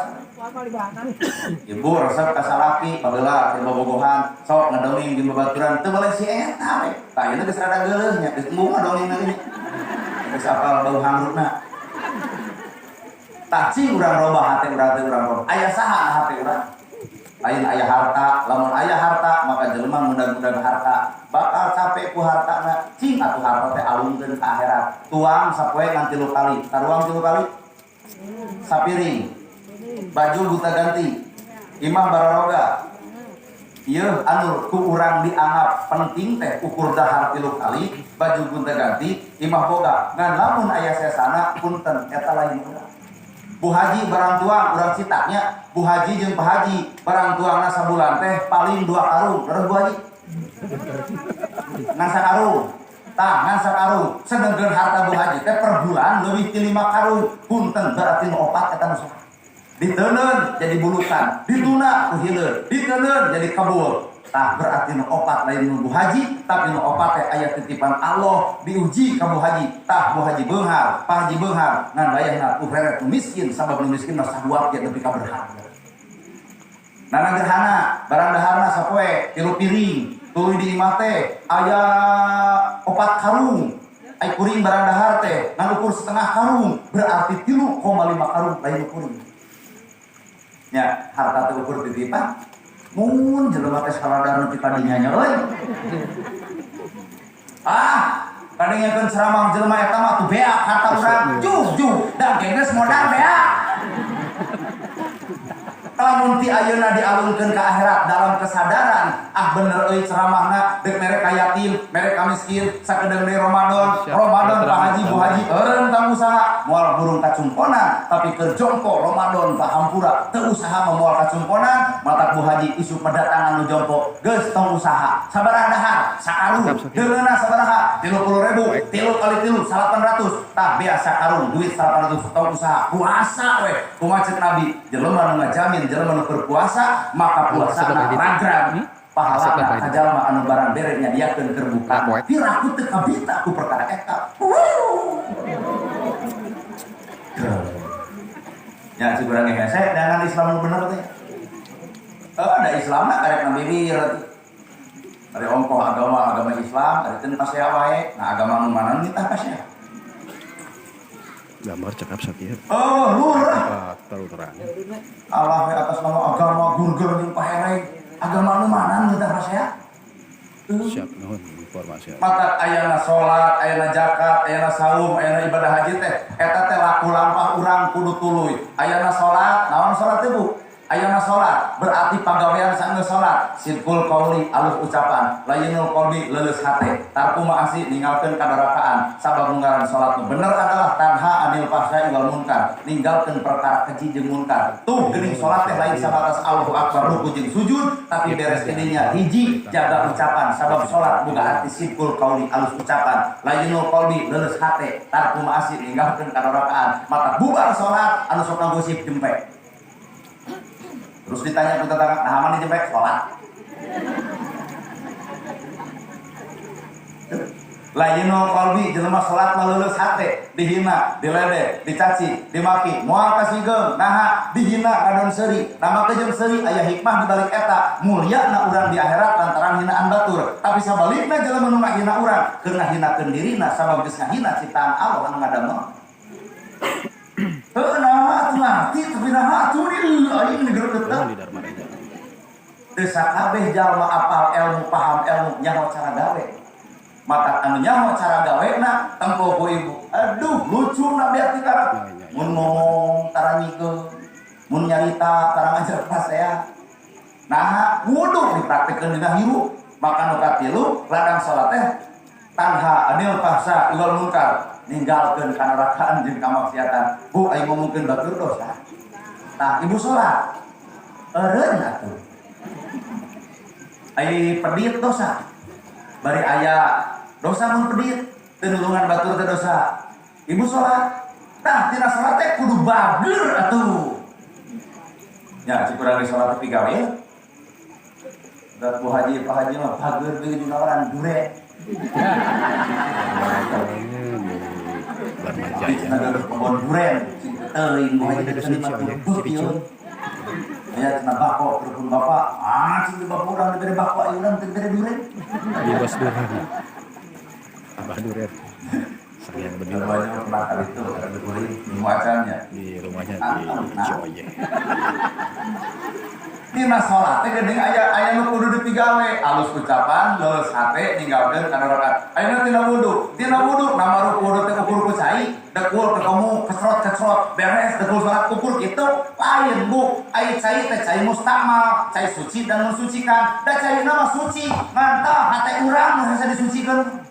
Ibu resep ka salaki baheula teh bobogohan sok ngadongeng jeung babaturan teu boleh si eta we. Tah ieu geus rada geuleuh nya geus embung ngadongeng deui nya. Geus apal bau hangrukna. Tah cing urang robah hate urang teh urang robah. Aya saha hate urang? Lain aya harta, lamun aya harta maka jelema ngudag-ngudag harta, bakal capek ku hartana, cing atuh harta teh alungkeun ka akhirat. Tuang sapoe ngan 3 kali, taruang 3 kali. Sapiring, baju buta ganti, imah bararoga. Ieu anu ku urang dianggap penting teh ukur dahar 3 kali, baju gunta ganti, imah boga. Ngan lamun aya sesana punten eta lain urang. Bu Haji barang tuang urang citaknya, Bu Haji jeung Pak Haji barang tuangna sabulan teh paling 2 karung, terus Bu Haji. Ngan sakarung. Tah ngan sakarung, sedengkeun harta Bu Haji teh per bulan leuwih ti 5 karung, punten berarti nu opat eta nu saha. Diteundeun jadi bulutan, dituna ku hileud, diteundeun jadi kebul. Tah berarti nu opat lain nu Bu Haji, tapi nu opat teh aya titipan Allah diuji ka Bu Haji. Tah Bu Haji beunghar, Pak Haji beunghar, ngan wayahna ku reret nu miskin sabab nu miskin mah sahuap ge nepi ka berharga. Nana gerhana, barang daharna sapoe 3 piring, tuluy di imah teh aya 4 karung. Ai kuring barang dahar teh ngan ukur setengah karung, berarti 3,5 karung lain kuring. Nya harta teh ukur titipan. Mun jelema teh saladar nepi ka dinya nya euy. Ah, kadengkeun ceramah jelema eta mah tuh beak harta urang. Juh juh, da geus modal beak. Lamun ti ayeuna dialungkeun ka akhirat dalam kesadaran, ah bener euy ceramahna deuk mere ka yatim, mere ka miskin, sakedeung deui Ramadan, Ramadan Pak Haji Bu Haji eureun tang usaha, moal burung kacumponan, tapi keur jompo Ramadan Pak Hampura teu usaha mah moal kacumponan, matak Bu Haji isuk mendatangan nu jompo, geus tong usaha. Sabaraha dahar? Sakarung. Deungeunna sabaraha? 30.000, 3 kali 3 800. Tah bea sakarung duit 800 tong usaha. Puasa we. Kumaha ceuk Nabi, jelema nu ngajamin jelema nu berpuasa maka puasa ragrag pahalana ka jalma anu barang bere nyadiakeun keur buka. Piraku teu kabita ku perkara eta. Ya cik urang hese dengan Islam nu bener teh. Ada Islamna karek na bibir. Ari ongkoh agama agama Islam ari teu pasea wae. Nah agama nu mana nitah pasea. Gambar cekap satia. Oh, lurah. Terlalu terang. Allah we atas nama agama gurger jeung pahereng. Agama nu mana nu tah pasea? Siap nuhun informasi. Maka ayana salat, ayana zakat, ayana saum, ayana ibadah haji teh eta teh laku lampah urang kudu tuluy. Ayana salat, naon salat teh Bu? Ayana salat berarti pagawean sanggeus salat, sidqul qauli alus ucapan, layyinul qalbi leuleus hate, tarku ma'asi ninggalkeun kadarakaan. Sabab munggaran salat nu bener adalah tanha anil fahsya'i wal munkar, ninggalkeun perkara keji jeung munkar. Tuh geuning salat teh lain sabatas Allahu akbar ruku jeung sujud, tapi beres dinya hiji jaga ucapan. Sabab salat boga arti sidqul qauli alus ucapan, layyinul qalbi leuleus hate, tarku ma'asi ninggalkeun kadarakaan. Mata bubar salat anu sok ngagosip jempe. Terus ditanya ku tetangga, nah mana jempek sholat. Layyinul qalbi, jelema salat mah leuleus hate, dihina, diledek, dicaci, dimaki, moal kasigeung. Naha dihina ngadon seuri? Nama jeung seuri aya hikmah di balik eta, mulyana urang di akhirat lantaran hinaan batur. Tapi sabalikna, jelema nu ngahina urang keur ngahinakeun dirina, sabab geus ngahina ciptaan Allah anu ngadamel. Heuh, naha atuh ngarti, tapi naha atuh aing digeregetan. Di Dharma Raja. Teu sakabeh jalma apal ilmu, paham ilmu, nyaho cara gawe. Mata anu nyaho cara gawe na tempo ku ibu. Aduh, lucu na beak ti. Mun ngomong tara nyikeun, mun nyarita tara ngajar pasea. Nah, wudu dipraktekkeun dina hirup. Maka nu katilu, ladang salat teh tanha anil fahsya wal munkar, ninggalkeun kanarakaan jeung kamaksiatan. Bu, aing ngomongkeun batur dosa. Tah, ibu salat. Eureun atuh. Ai pedit dosa. Bari aya dosa mun pedit, teu nulungan batur teh dosa. Ibu salat. Tah, tina salat teh kudu bager atuh. Ya, cik urang di salat tapi gawe. Da Bu Haji, Pak Haji mah bager deui dina orang dure. Awalnya di Dharma Jaya. Cenah gaduh kebon duren, cing teuing Bu Haji Di teh dusun cenah Cio ya, mah Cipicung. Aya cenah bako telepon bapak. Ah, cing di bapak urang dibere bako, aya urang teu dibere duren. Di Bos Duren. Abah Duren. Sayang bener. Banyak pernah itu, ada kuring, minggu acannya. Di rumahnya di Cioye. Tina salat teh geuning aya aya nu kudu dipigawe, alus ucapan, leuleus hate, ninggalkeun kanarakaan. Ayeuna tina wudu, tina wudu nama wudu teh ukur ku cai, dekul ketemu kecrot-kecrot, beres dekul salat ukur kitu. Lain, Bu. Ai cai teh cai mustakmal, cai suci dan mensucikan. Da cai mah suci, ngan tah hate urang nu hese disucikeun.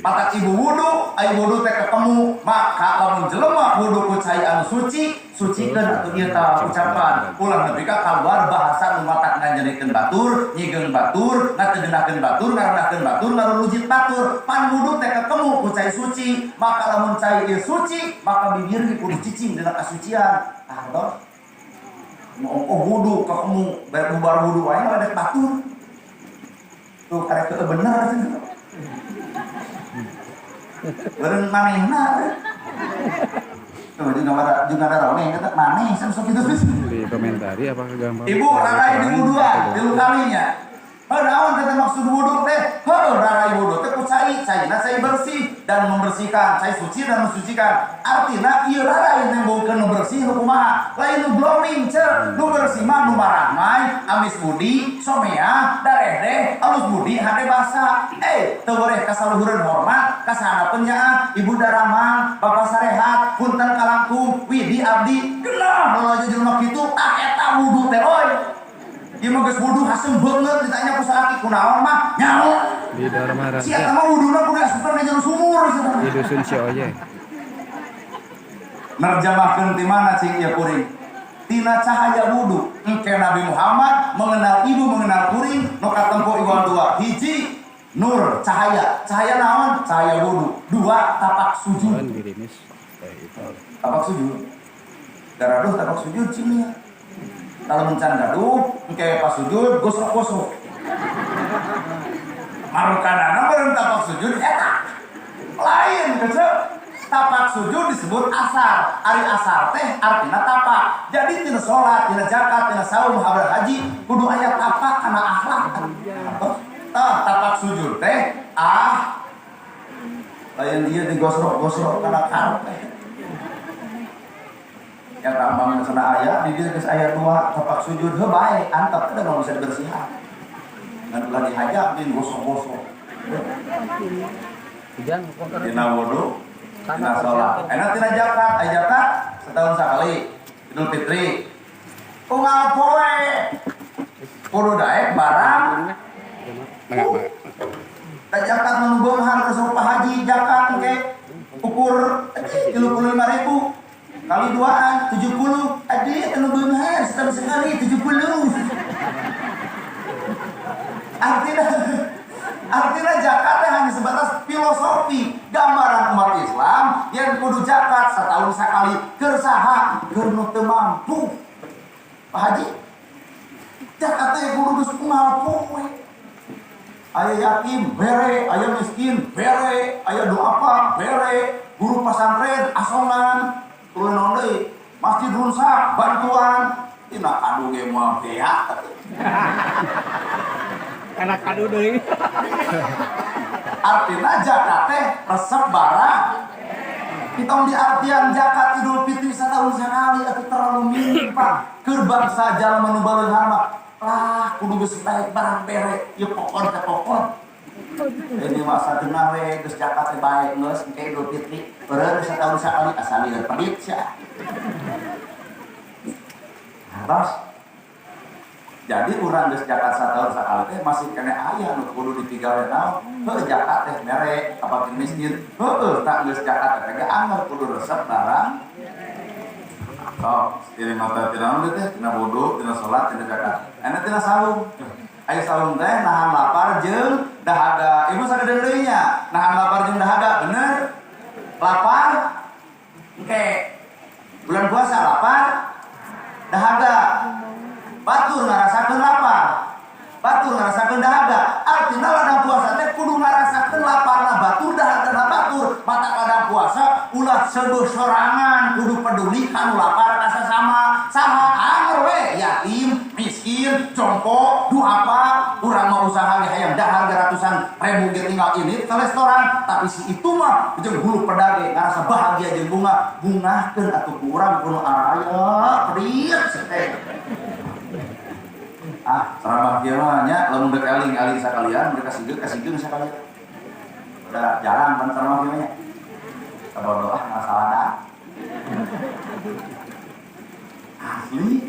Matak ibu wudu, ai wudu teh ketemu, maka lamun jelema wudu ku cai anu suci, sucikeun atuh ieu tah ucapan. Ulah nepi ka kaluar bahasa nu matak nganjeunikeun batur, nyigeung batur, ngategenakeun batur, ngarendahkeun batur, ngarurujit batur. Pan wudu teh ketemu ku cai suci, maka lamun cai ieu suci, maka bibir ge kudu cicing dina kasucian. Ah, toh. Oh, wudu ketemu, bubar wudu wae ledek batur. Tuh karek teu bener cenah. Bareng manehna. Tuh juga ada juga ada raune eta maneh sok kitu. Di komentari apakah gampang? Ibu rarai di wuduan tilu kalinya. Heuh, naon teh maksud wudu teh? Heuh, rarai wudu teh ku cai, caina cai bersih dan membersihkan, cai suci dan mensucikan. Artina ieu rarai nembongkeun nu bersih nu kumaha? Lain nu glowing cer, nu bersih mah nu marahmai, amis budi, somea, darehdeh, alus budi, hade basa. Eh, teu boreh kasaluhureun hormat, kasahanapeun nyaah, ibu daramang, bapak sarehat, punten kalangkung, widi abdi, genah lolojo jelema kitu, tah eta wudu teh oi. Ieu mah geus wudu haseum beungeut ditanya ku salaki, kunaon mah nyaho. Di Dharma Si eta Raja. mah wuduna kudu asupan ka jero sumur cenah. Di dusun Cioye. Nerjemahkeun ti mana cing ieu kuring? Tina cahaya wudu. Engke Nabi Muhammad mengenal ibu, mengenal kuring nu katempo iwan dua. Hiji, nur cahaya. Cahaya naon? Cahaya wudu. Dua, tapak sujud. Mohon gerimis. Eh, itu. Tapak sujud. Garaduh tapak sujud cing ya. Kalau mencan gaduh, engke pas sujud gosok-gosok. Marukanana meureun tapak sujud eta. Lain kecil. Tapak sujud disebut asar. Ari asar teh artinya tapak. Jadi tina sholat, tina zakat, tina saum, habar haji, kudu aya tapak kana akhlak. Tah, tapak sujud teh ah lain dia digosrok-gosrok kana karpet. Yang tambang cenah aya di dieu geus aya dua tapak sujud, heuh bae antep teh mau bisa dibersihan. Ngan ulah dihajak di gosok-gosok. Tina wudu, tina sholat. Enak tina zakat, aya zakat setahun sekali, Idul Fitri. Unggal poe kudu daek barang. Mangga, mangga. Da zakat nu beunghar geus Pak Haji zakat engke ukur 35.000 kali duaan 70, adi anu beunghar setahun sekali 70. Artinya artinya zakat teh hanya sebatas filosofi gambaran umat Islam yang kudu zakat setahun sekali keur saha? Keur nu teu mampu. Pak Haji, zakat teh kudu geus unggal poe. Aya yatim bere, aya miskin bere, aya duafa bere, guru pesantren asongan, turun naon deui, masjid rusak bantuan, tina kadu ge moal beak. Enak kadu deui. Artinya zakat teh resep barang. Kita diartian zakat Idul Fitri setahun sekali atau terlalu minim, Pak. Keur bangsa jalma nu baleunghar mah lah kudu geus baik barang bere ieu pokon teh pokon. Ini masa tengah we geus zakat teh bae geus engke Idul Fitri beureum setahun sekali asal lieur pedit sia. Terus jadi urang geus zakat satahun sakali teh masih kene aya nu kudu dipigawe naon? Heuh, zakat teh mere ka fakir miskin. Heueuh, tak geus zakat teh ge anger kudu resep barang. Oh, ini mata tina naon teh? Tina wudu, tina salat, tina zakat. Aya tina saum. Aya saum teh nahan lapar jeung dahaga. Ibu sagede deui nya, nahan lapar jeung dahaga, bener? Lapar engke bulan puasa lapar dahaga. Batur ngarasakeun lapar, batur ngarasakeun dahaga. Artinya ladang puasa teh kudu ngarasakeun laparna batur, dahagana batur. Mata ladang puasa ulah seduh sorangan, kudu peduli kanu lapar ka sasama. Saha anger we, yatim, miskin, jompo, duafa. Urang mau usaha ge hayang dahar ge ratusan ribu ge tinggal ini ke restoran, tapi si itu mah jeung hulu pedage ngarasa bahagia jeung bunga. Bungahkeun atuh ku urang kudu araya pedit teh. Ah, ceramah kieu mah nya lamun dek eling-eling sakalian, mereka kasihkeun kasihkeun sakalian. Udah jarang kan ceramah kieu nya. Kabodoh ah masalah dah. Asli.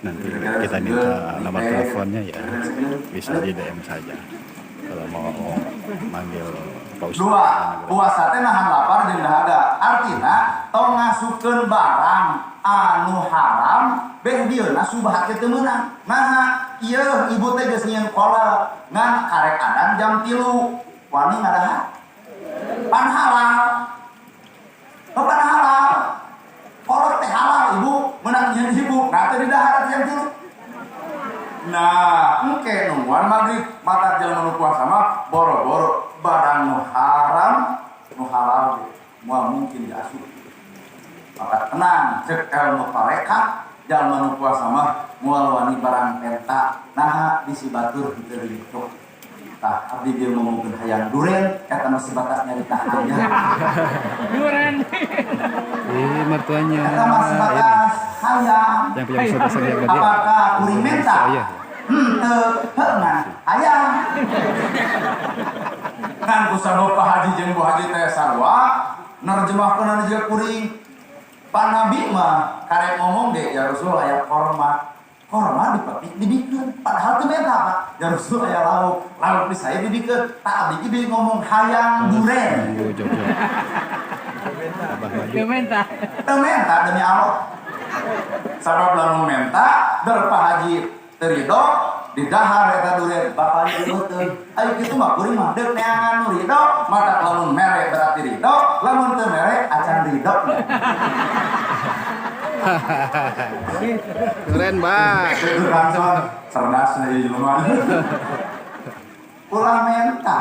Nanti kita minta nomor teleponnya ya, bisa di DM saja kalau mau manggil Pak Ustadz. Dua, puasa teh nahan lapar jeung dahaga. Artina tong ngasupkeun barang anu haram beh dieuna subhat teh teu meunang. Naha ieu ibu teh geus nyieun kolak ngan karek adan jam 3 wani ngadahar. Pan halal. Oh, pan halal. Kolak teh halal ibu meunang nyieun ibu nah teh didahar jam 3. Nah, engke nungguan maghrib mata jelema nu puasa mah boro-boro barang nu haram nu halal ge moal mungkin diasup. Maka tenang cek ilmu tarekat jalma nu puasa mah moal wani barang penta naha bisi batur henteu ridho. Tah abdi ge ngomongkeun hayang duren eta mah sebatas nyarita hayang. Duren. Ih, mertuanya. Eta mah sebatas hayang. Yang punya wisata yang tadi. Apakah kuring menta? Oh, iya. Henteu, heuh ngan hayang. Ngan ku sabab Pak Haji jeung Bu Haji teh sarua nerjemahkeun juga kuring. Pak Nabi mah karek ngomong ge ya Rasul aya korma. Korma dipetik dibikeun. Padahal teu menta Pak. Ya Rasul aya lauk, lauk di saya dibikeun. Tak abdi ge ngomong hayang duren. Bu Jojo. Abah Maju. Teu menta. Teu menta demi Allah. Sabab lamun menta der Pak Haji teu ridho didahar eta duren bakal dieuteun. Ayo kitu mah kuring mah deuk neangan nu ridho, mata lamun mere berarti ridho, lamun teu mere acan ridho. Keren, Bang. Itu langsung cerdas nih jelema. Ulah menta.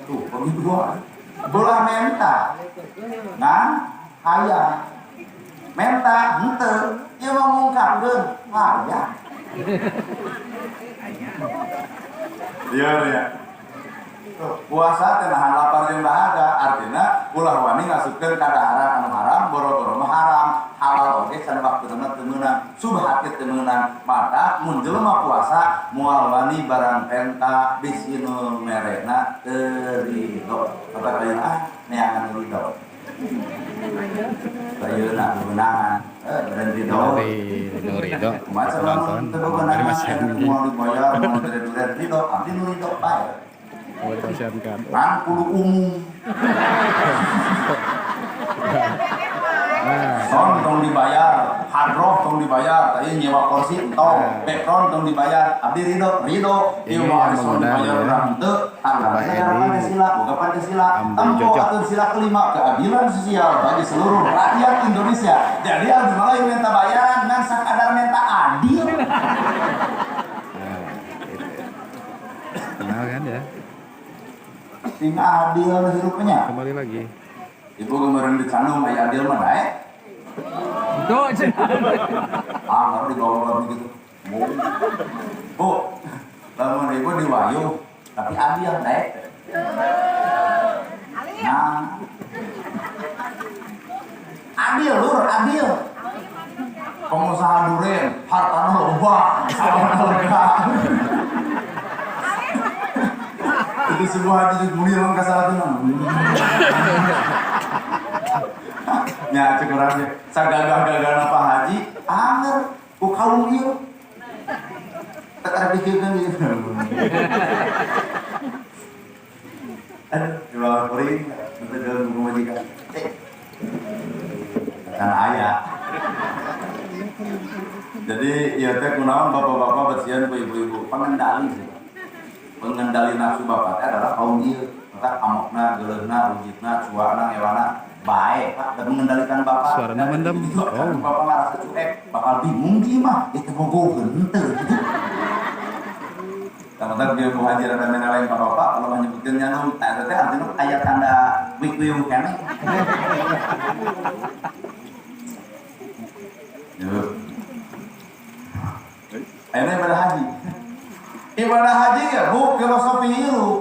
Tuh, begitu doang. Ulah menta. Ngan hayang. Menta henteu, ieu mah ngungkapkeun hayang. Iya ya. Tuh, puasa teh nahan lapar jeung dahaga, artina ulah wani ngasupkeun ka daharan anu haram, boro-boro mah haram, halal oge can waktuna mah teu meunang, subhat ge teu meunang. Maka mun jelema puasa moal wani barang penta bisi nu merena teu ridho. Kata kalian ah neangan nu ridho. Ayeuna meunangan, dan ridho. Dari Ridho, Kumaha penonton lamun teu dari bebenangan, Mas Hendy. moal dibayar, moal dure-duren ridho, abdi nu ridho bae. Mau Kan kudu umum. Nah, Son tong dibayar, hadroh tong dibayar, tadi nyewa kursi entong, background tong dibayar, abdi ridho, ridho, Ini ieu mah yang ari son mengundang, dibayar ya. urang teu, tanggal Bapak negara Edi. Pancasila, boga Pancasila, Ambu tempo Jojo. atur sila kelima keadilan sosial bagi seluruh rakyat Indonesia. Jadi abdi mah lain minta bayaran, ngan sakadar minta adil. Nah, itu. Kenal kan ya? Sing adil hirupnya. Kembali lagi. Ibu kemarin dicandung aya adil mah daek. Tuh, Ah, di bawah gitu. Bu, Bu, lamun ibu diwayu, tapi adil daek. Nah, adil lur, adil. Pengusaha duren, hartana loba, sawahna lega. Itu sebuah haji guliran ka salatuna. Nya cek urang ge, sagagah-gagahna Pak Haji, anger ku kaum ieu. Teu terpikirkeun ieu. Aduh, di bawah kuring, nanti dalam buku majikan. Karena ayah. Jadi ya teh kunaon bapak-bapak bersihan ku ibu-ibu pengendali sih. Pengendali nafsu bapak teh adalah kaum ieu. Maka amokna, geuleuhna, ujitna, cuana, ngewana bae Pak, dan mengendalikan bapak. Suaranya mendem. Gitu, Oh. bapak ngarasa cuek, bakal bingung di mah, ya teh bogoheun henteu gitu. Teman-teman dia Bu Haji rada menelain ka bapak kalau menyebutkeun nyandung, nah eta teh artinya aya tanda wik-wiung keneh. Yuk. Ayeuna ibadah haji. Ibadah haji ya Bu, filosofi hirup.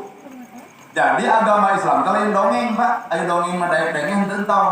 Jadi agama Islam teh lain dongeng, Pak. Ayo dongeng mah daek dengeng henteu entong.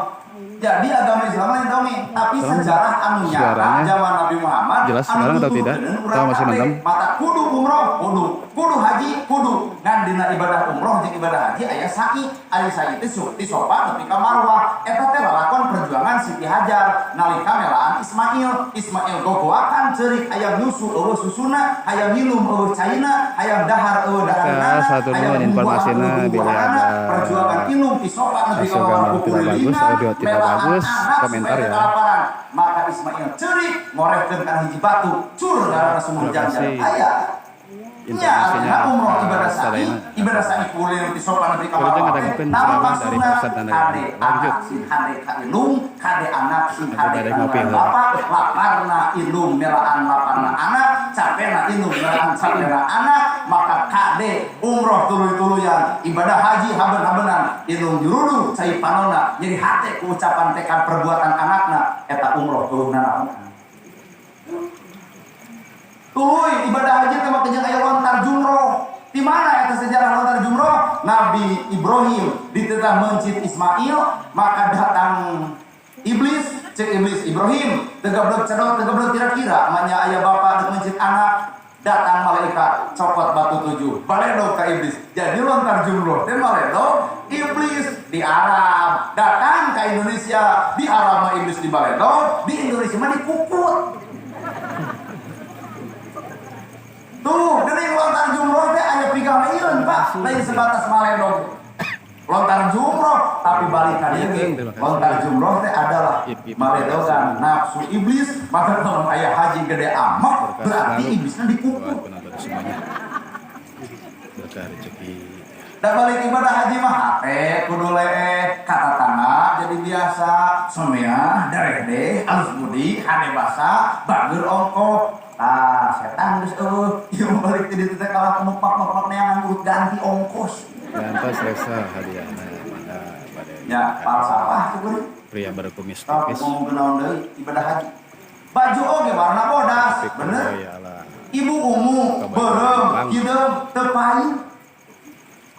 Jadi agama Islam lain dongeng, tapi Tolong sejarah anu nyata suaranya zaman Nabi Muhammad jelas anu sekarang atau tidak? tuturkeun urang Atau masih kabeh. mendem? Mata kudu umroh, kudu, kudu haji, kudu. Ngan dina ibadah umroh jeung ibadah haji aya sa'i, aya sa'i teh ti sofa nepi ka marwah. Eta teh lalakon perjuangan Siti Hajar nalika melaan Ismail, Ismail gogoakan ceurik hayang nyusu eueuh susuna, hayang minum eueuh caina, hayang dahar eueuh dahareunana, Satu hayang nuhun bumbu informasinya eueuh bila bumbuhanana. ada Perjuangan inum ti sofa nepi ka hasil marwah gambar tidak bagus, kukulilingan, audio tidak melaan bagus, anak komentar supaya ya. kelaparan. Maka Ismail ceurik ngorehkeun kana hiji batu, cur ngaranna sumur Terima jam-jam. kasih. Aya. Nya, Informasinya artinya umroh ibadah sa'i, sadayana. ibadah sa'i kuliah ti sopan nepi ka Kurang marwah. ngadangkeun Nama ceramah dari maksudna, Ustadz Nanda. kade Lanjut. anak sing hade ka ilung, kade anak sing Aku hade bade ka ngopi heula. bapak, laparna ilung melaan laparna anak, capena ilung melaan capena anak, maka kade umroh tuluy-tuluyan, ibadah haji haben-habenan, ilung juruduk cai panona, jadi hate ku ucapan tekad perbuatan anakna, eta umroh tuluhna naon. Tuluy ibadah haji teh mah aya lontar jumroh. Di mana eta sejarah lontar jumroh? Nabi Ibrahim dititah mencit Ismail, maka datang iblis, cek iblis Ibrahim, tegablek cedot, tegablek kira-kira, manya aya bapak dek mencit anak, datang malaikat copot batu 7, baledog ka iblis. Jadi lontar jumroh teh baledog iblis di Arab, datang ke Indonesia, di Arab mah iblis di baledog, di Indonesia mah dikukut. Tuh, dari lontar jumroh teh aya pigaweun, Pak. Lain sebatas maledog. Lontar jumroh, tapi balik ka dieu ge. Lontar jumroh teh adalah maledogan nafsu iblis, maka lamun aya haji gede amat, berarti iblisna dikukut. Buat penonton semuanya. Berkah rezeki. Da balik ibadah haji mah hate kudu leeh, kata tanah jadi biasa, someah daredeh, alus budi, hade basa, bageur ongkoh. Tah, setan geus eueuh, ieu mah balik ti ditu teh kalah penupak-penupak neangan urut ganti ongkos. Lantas resa hadiahna mangga bade. Ya, falsafah tuh geuning. Pria berkumis Tah, tipis. ngomong naon deui ibadah haji. Baju oge warna bodas, bener. Ibu ungu, beureum, hideung, teu payu.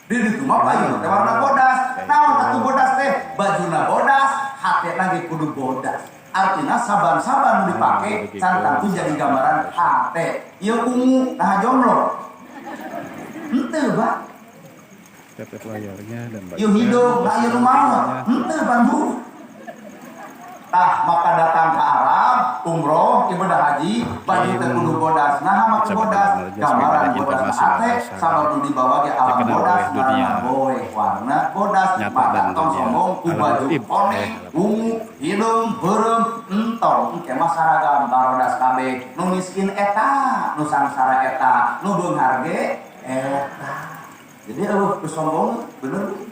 Di ditu mah payu teh warna bodas. Naon atuh bodas teh? Bajuna bodas, hatena ge kudu bodas. Artinya saban-saban nu dipake can tangtu jadi gambaran hate. Ieu ungu nah jomblo. Henteu, Pak. Tap-tap layarnya dan Ieu hideung, nah ieu nu maot. Henteu, Pak Bu. Tah, maka datang ke Arab, umroh, ibadah haji, baju teh kudu bodas. Nah, make bodas, gambaran bodas hate sama nu dibawa ge alam bodas, ngaranna boe, warna bodas, maka tong sombong ku baju koneng, ungu, hideung, beureum, entong, engke mah saragam barodas kabeh. Nu miskin eta, nu sangsara eta, nu beunghar ge eta. Jadi eueuh sombong bener.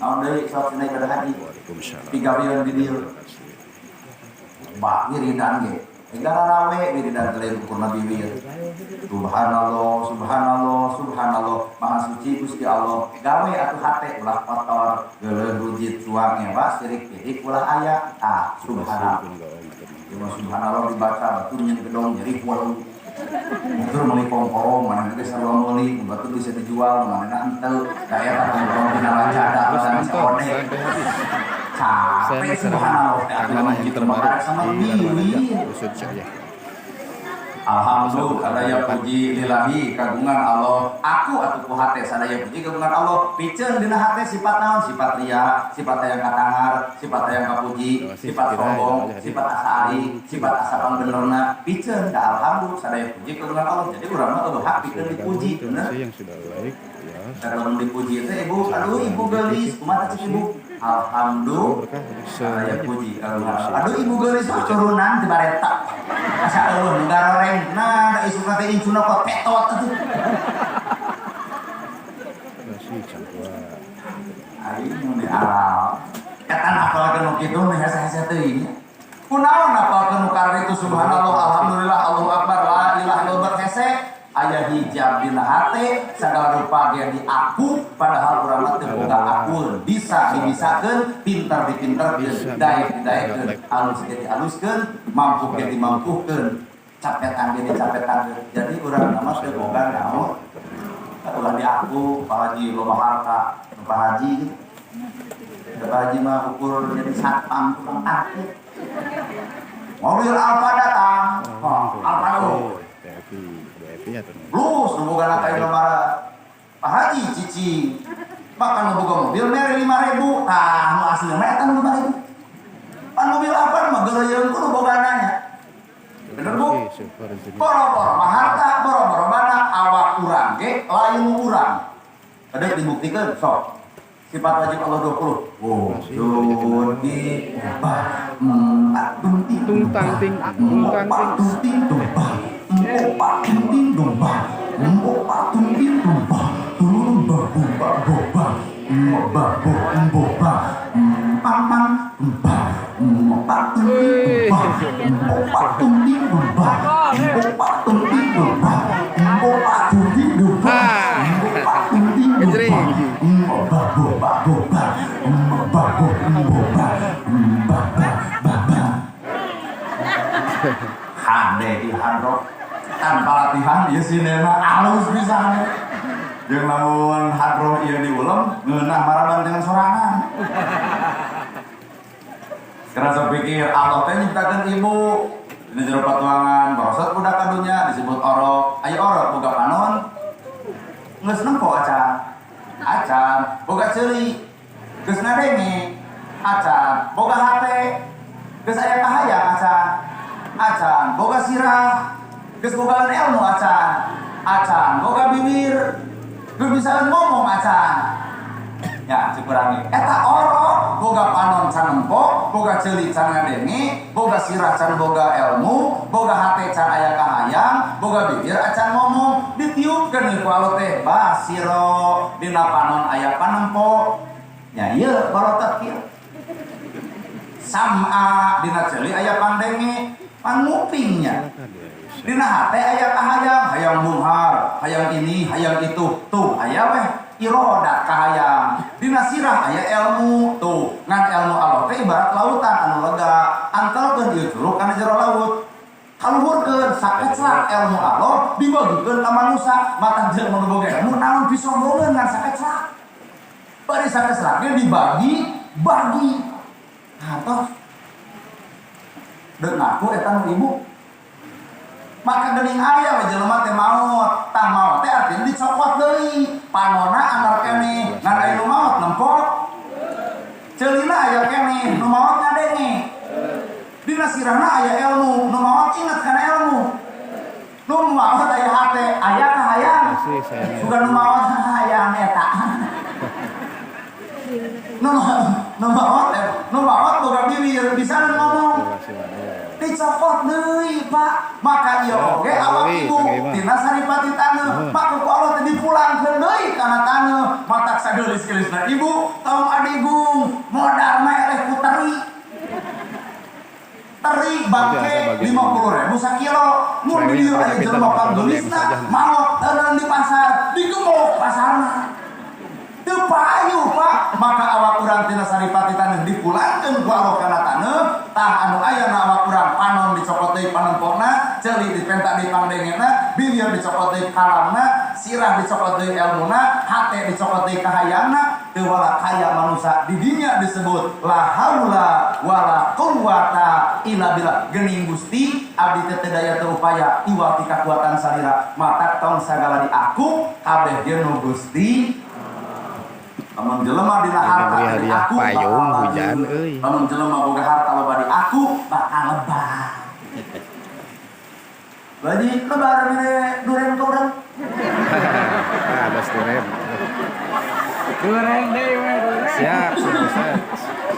Naon deui sok cenah ibadah haji? Waalaikumsalam. Pigawean di dieu. Bah wiridan ge. Negara rawe di dan lain ukurna bibir. Subhanallah, subhanallah, subhanallah, maha suci Gusti Allah. Gawe atuh hate ulah kotor, geuleuh rujit cuang ngewa sirik pirik ulah aya. Ah, subhanallah. Ieu subhanallah dibaca batur nyen gedong nyeri walu. Batur meuli kongkorong, mana geus sarua meuli, batur bisa dijual, mana henteu. Da eta kongkorong dina lajada Terus dan nonton code. sampai habis. Capek Saya subhanallah. Karena yang Gitu terbaru sama di Dharma Raja bibir. Usud saya. Alhamdulillah sadaya puji lillahi kagungan Allah. Aku atuh ku hate sadaya puji kagungan Allah. Piceun dina hate sifat naon? Sifat ria, sifat hayang katangar, sifat hayang kapuji, sifat sombong, sifat asa ari, sifat asa pangbenerna. Piceun da alhamdulillah sadaya puji kagungan Allah. Jadi urang mah eueuh hak pikeun dipuji, Terima bener. kasih yang sudah like ya. Kalau dipuji itu ibu, aduh ibu geulis, kumaha cek ibu? Alhamdulillah. Berkah untuk Sadaya semuanya. puji kagungan Allah. Aduh ibu geulis mah turunan ti bareta. Asa eueuh nu garoreng. Nah, da isukna teh incuna kok tetot atuh. Terima kasih Cangkua. Aing mun di aral. Eta napalkeun nu kitu nu hese-hese teuing. Kunaon napalkeun nu kararitu subhanallah alhamdulillah Allahu akbar la ilaha illallah hese aya hijab dina hate segala rupa ge diaku padahal urang mah teu boga akul bisa dibisakeun pinter dipinterkeun daek didaekeun alus ge dialuskeun mampu ge dimampukeun capetan ge dicapetankeun jadi urang mah teu boga naon ulah diaku Pak Haji loba harta Pak Haji gitu. Pak Haji mah ukur jadi satpam tukang parkir mobil Alfa datang oh, Alfa dulu BFI, BFI atau Plus nu boga ka Indomaret Pak Haji cicing bahkan nu boga mobil mere 5000 tah nu asli mah eta nu 5000 pan mobil apa mah geureuyeung ku nu bogana nya bener bu Super Junior. boro-boro mah harta boro-boro mana awak urang ge lain nu urang ada dibuktikan sok sifat wajib Allah 20 wujud di bah empat tung ting Tung tang ting, tung tang empat ting. tung ting domba empat tung ting domba empat tung ting domba turun ba bomba boba ba bo boba pang pang ba empat tung ting domba empat tung ting domba empat tung ting domba empat tung ting domba empat tung ting Gejreng. domba ba bo ba bo ba ba bo ba ba ba ba ba hade di hadroh tanpa latihan ieu sinena alus pisan jeung lamun hadroh ieu diulem ngeunah maraban dengan sorangan. Karena saya pikir Allah teh nyiptakeun ibu di jero patuangan barosot budak ka dunya disebut orok aya orok boga panon geus nempo acan acan boga ceuli geus ngadenge acan boga hate geus aya kahayang acan acan boga sirah geus bogaan ilmu acan acan boga bibir geus bisa ngomong acan ya cikurangi eta orok boga panon can nempo boga ceuli can ngadenge boga sirah can boga ilmu boga hate can aya kahayang boga bibir acan ngomong ditiupkeun ku Allah teh basiro dina panon aya panempo nya ieu barotot kieu sam'a dina ceuli aya pandenge pangupingnya dina hate aya kahayang hayang bunghar hayang ini hayang itu tuh aya weh irodat kahayang dina sirah aya ilmu tuh ngan ilmu Allah teh ibarat lautan anu lega antelkeun ieu curug kana jero laut kaluhurkeun sakeclak ilmu Allah dibagikeun ka manusa mata jelema nu boga ilmu naon pisombongeun ngan sakeclak bari sakeclak ge dibagi bagi nah deuk ngaku eta nu ibu maka geuning aya we jelema teh maot tah maot teh artinya dicokot deui panona anggar keneh ngan aya nu maot nempo ceulina aya keneh nu maot ngadenge dina sirahna aya ilmu nu maot inget kana ilmu nu maot aya hate aya kahayang Kasih sayangnya. sugan nu maot hayang eta nu nu maot nu maot boga bibir bisa ngomong Terima kasih Pak. dicokot deui Pak maka ieu Ya, oge awak Kang ibu Dewi, Kang Ima. tina saripati taneuh Nuhun. maka ku Allah teh dipulangkeun deui kana taneuh matak sageulis-geulisna ibu tong adigung modar mah eleh ku teri teri Nanti bangke asa Bagian 50.000 sakilo. Mun di dieu aya jelema panggelisna, maot eureun di pasar, digemok pasarna. Teu payu, Pak. Maka awak urang tina saripati taneuh dipulangkeun ku Allah kana taneuh, tah anu aya na awak urang panon dicokot deui panempona, ceuli dipenta di pangdengena, bibir dicokot deui kalamna, sirah dicokot deui elmuna, hate dicokot deui kahayangna, teu wala kaya manusia di dinya disebut la haula wala quwata illa billah. Geuning Gusti, abdi teh teu daya teu upaya iwal ti kakuatan salira, matak tong sagala di aku kabeh ge nu Gusti. Lamun jelema dina harta Beri di hadiah aku payung bakal hujan lebar. euy. Lamun jelema boga harta loba di aku bakal lebar. Baji lebar mere duren ka urang. Ah, bos duren. Duren deui we duren. Siap, siap, siap.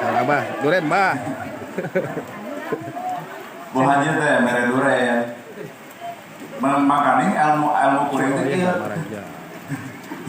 Salah bah, duren bah. Bu Haji teh mere duren. Makaning ilmu ilmu kuring teh Oh, iya, kieu. Darmaraja.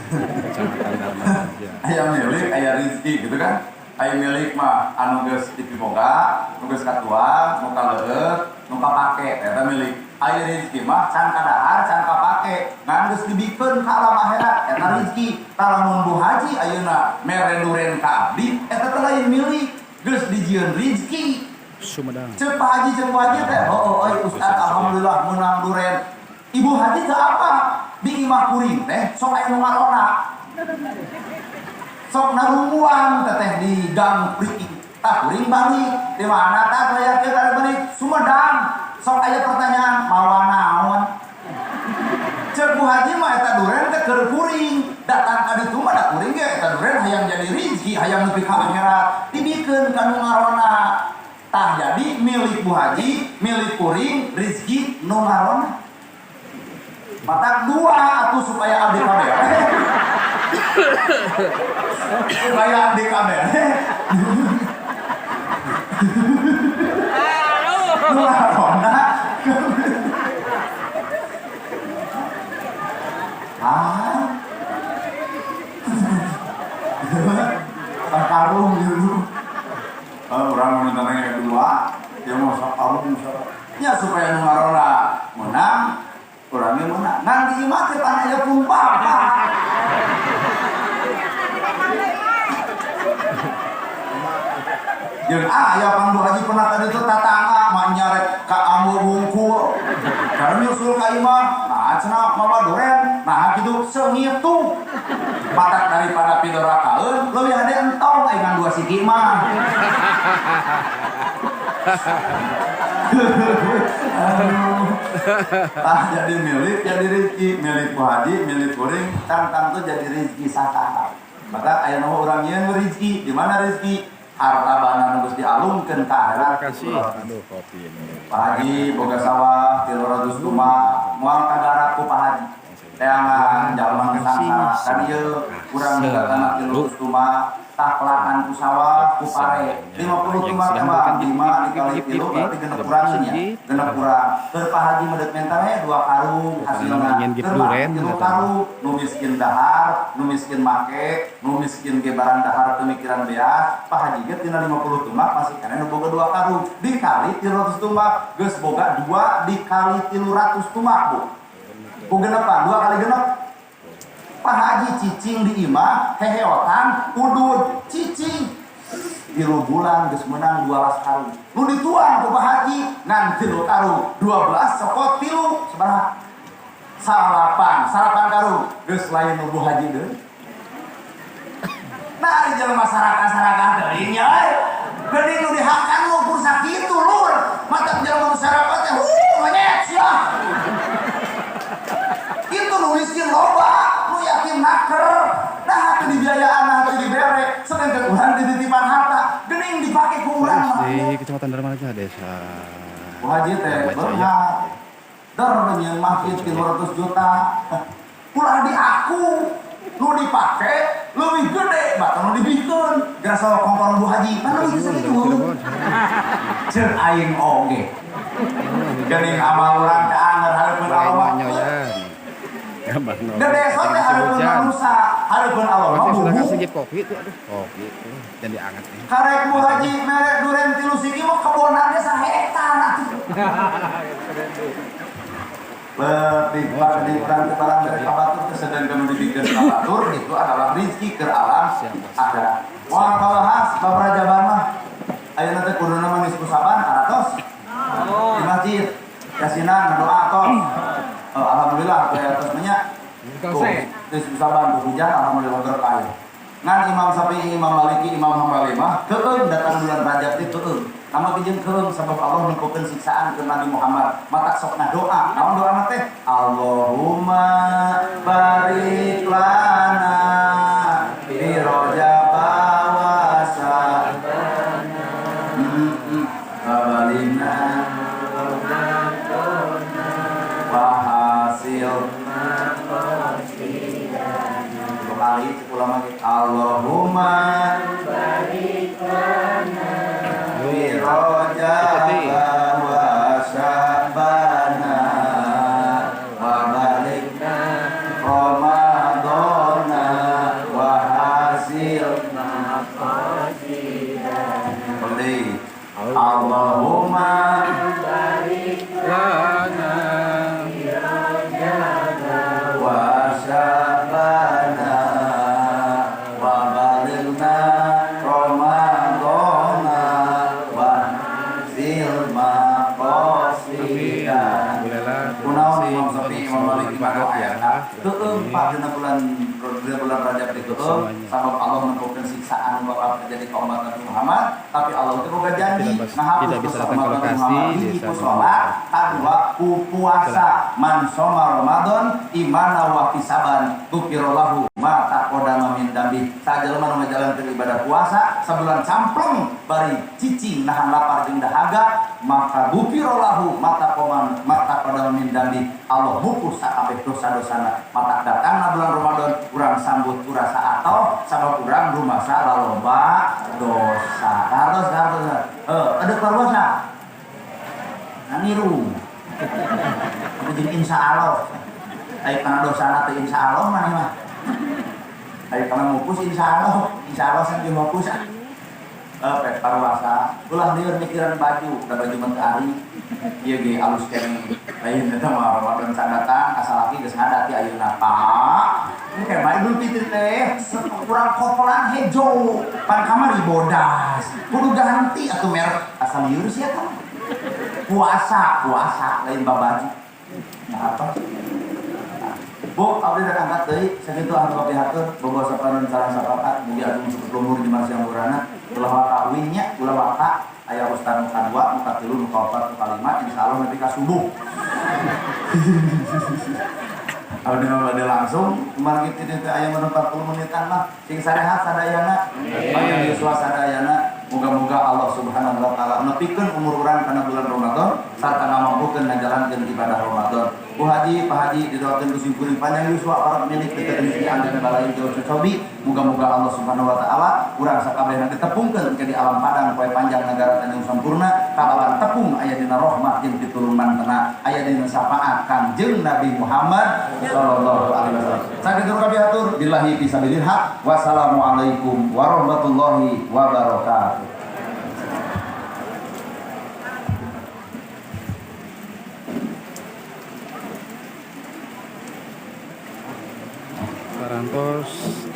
Kecamatan Darmaraja. Aya milik, aya rizki gitu kan. Aya milik mah anu geus dipiboga, nu geus katuang, nu kaleueut, nu kapake, eta milik. Aya rizki mah can kadahar, can kapake, ngan geus dibikeun ka alam akhirat, eta rizki. Tah lamun Bu Haji ayeuna mere duren ka abdi, eta teh lain milik, geus dijieun rizki. Sumedang. Cek Pak Haji, cek Bu Haji teh, oh, oh, Ustaz, alhamdulillah menang duren. Ibu Haji teh apa? Di imah kuring teh sok aya nu ngarona. Sok narungguan teteh di gang kuring. Tah kuring balik. Di mana tah aya kieu balik? Sumedang. Sok aya pertanyaan, mawa naon? Cek Bu Haji mah eta duren teh keur kuring. Datang ka ditu mah da kuring ge eta duren hayang jadi rizki, hayang nepi ka akhirat. Dibikeun ka nu ngarona. Tah jadi milik Bu Haji, milik kuring, rizki nu ngarona. Matak dua atuh supaya abdi kabeh. Supaya abdi kabeh. Nu ngarona. Ah. Karung gitu. Orang mau minta yang kedua, dia mau sok karung sok. Ya supaya nu ngarona menang, orangnya menang. Nanti imah teh pan aya pumpa. Jeung aya Pang Bu Haji pernah tadi itu tatangga mah nyarek ka ambu wungkul. Karena nyusul ka imah, nah cenah mawa duren, nah kitu seungitu. Matak daripada pidorakaeun, leuwih hade entong aing ngan dua siki mah. Aduh. Tah jadi milik, jadi rezeki, milik Bu Haji, milik kuring, tang tuh jadi rezeki sakata. Maka aya nu urang yeun rezeki, di mana rezeki? Harta bana nu geus dialungkeun ka akhirat. Terima kasih. Aduh, kopi ini. Pak Haji boga sawah 300 tumak, moal kagarap ku Pak Haji. Teangan jalma nu sangsara kan ieu urang boga tanah 300 tumak, taklakan ku sawah ku pare. 50 tumak mah 5 dikali 3 berarti genep kurang nya. Genep kurang. Keur Pak Haji medet menta we 2 karung hasilna. Ingin gift Keur Pak duren, Haji 3 katanya. karung, nu miskin dahar, nu miskin make, nu miskin ge barang dahar teu mikiran beas. Pak Haji ge tina 50 tumak masih keneh nu boga 2 karung. Dikali 300 tumak geus boga 2 dikali 300 tumak, Bu. Ku genepan, 2 kali genep. Pak Haji cicing di imah, heheotan, udud, cicing. 3 bulan geus menang 12 karung. Nu dituang ku Pak Haji ngan 3 karung, 12 cokot 3 sabaraha? Salapan, salapan karung. Geus lain nu Bu Haji deui. Nah, ari jelema sarakah-sarakah teuing nya euy. Geuning nu dihakan nu ukur sakitu lur. Matak jelema nu sarakah teh monyet sia. Itu nu miskin loba, nu yatim naker. Nah, hati dibiayaan, nah hati dibere, sedangkan urang dititipan harta, geuning dipake ku urang mah. Di Kecamatan Darmaraja, Desa Bu Haji teh Darmajaya. beunghar. Der nyieun masjid 300 juta. Ulah di aku, nu dipake leuwih gede bahkan nu dibikeun. Geura salah kongkong Bu Haji, pan leuwih sakitu. Ceuk aing oge. Geuning amal urang teh anger hareupeun Allah. Gede sote hareupeun manusia, hareupeun Allah mah Oke, silakan bubu. sedikit kopi itu, aduh, kopi itu dan diangkat nih. Karek Bu Haji merek duren 3 siki mah kebonannya sahektar atuh. Lebih pada di urang teh barang dari ka batur teh, sedangkan nu dibikeun ka batur itu adalah rizki ke alam akhirat. Moal kalahas bab Rajaban mah. Ayeuna teh kuduna mah nisfu Saban aratos di masjid. Yasinan ngadoa tos. Oh, alhamdulillah atuh atos nya. Tuh, nisfu Saban tuh hujan, alhamdulillah berkah ya. Ngan Imam Syafi'i, Imam Maliki, Imam Hambali mah keung datang bulan Rajab teh keung. Nama jeung keung sabab Allah nempokeun siksaan ke Nabi Muhammad. Matak sok doa. Naon doana teh? Allahumma barik lana fi Rajab wa Sya'ban. Babalina wa hasil kali ulama ge Allahumma barik lana fi Rajab wa Sya'bana wa balikna Ramadana wa hasil maqasidana. Allahumma barik lana wa Sya'bana wa balighna Ramadana wa hasil maqasidana. Kunaon Imam Syafi'i, Imam Malik, Imam Bermanfaat ya. Keempat dina bulan dina bulan Rajab itu sabab Allah nempokeun siksaan bakal terjadi ka umat Nabi Muhammad, tapi Allah itu boga janji Tidak ngahapus bisa dosa datang ke umat Nabi lokasi, Muhammad hiji desa ku salat, kadua ku puasa. Man shoma Ramadan imana wa ihtisaban ghufirallahu ma taqaddama min dzambi. Sajelema nu ngajalankeun ibadah puasa sabulan campleng bari cicing nahan lapar jeung dahaga, maka ghufirallahu ma taqaddama ma taqaddama min dzambi. Allah mupus sakabeh dosa-dosana. Matak datangna bulan Ramadan urang sambut ku rasa atau sabab urang rumasa laloba dosa. Kartos kartos. Ada keluar nah, niru. Itu jeung insya Allah. Ayo kana dosana teh insya Allah maneh mah. Ayo kana mupus insya Allah, insya Allah san jeung mupus. Pek parwasa. Ulah lieur mikiran baju, da baju mah teu ari. Ieu ge alus keneh. Lain eta mah Ramadan can datang, asalaki geus ngadat ti ayeuna, Pak. Engke mah Idul Fitri teh kurang kopelan hejo, pan kamari bodas. Kudu ganti atuh merek asal lieur sia tah. Puasa, puasa lain babaju. Nah, apa? Bu, abdi rek angkat deui, sakitu anu abdi hatur, bobo sapanon sareng sapakat, mugi agung cukup lumur di marsiang murana, ulah waka uih nya, ulah waka aya ustad nu kadua, nu katilu, nu kaopat, nu kalima, insyaallah nepi ka subuh. Abdi mah bade langsung, kemarin kitu teh aya mun 40 menitan mah, sing sarehat sadayana, panjang yuswa sadayana. Moga-moga Allah Subhanahu wa taala nepikeun umur urang kana bulan Ramadan sarta ngamampukeun ngajalankeun ibadah Ramadan. Bu Haji, Pak Haji didoakeun ku simkuring panjang yuswa para pemilik dekat rezeki anda balain jauh cocobi. Moga-moga Allah Subhanahu wa taala urang sakabehna ditepungkeun ke di alam padang poe panjang negara tanjung sampurna kalawan tepung aya dina rahmat jeung pitulung mantena aya dina syafaat Kangjeng Nabi Muhammad sallallahu alaihi wasallam. Sakitu kabeh hatur billahi fisabilil haq. Wassalamualaikum warahmatullahi wabarakatuh. Parantos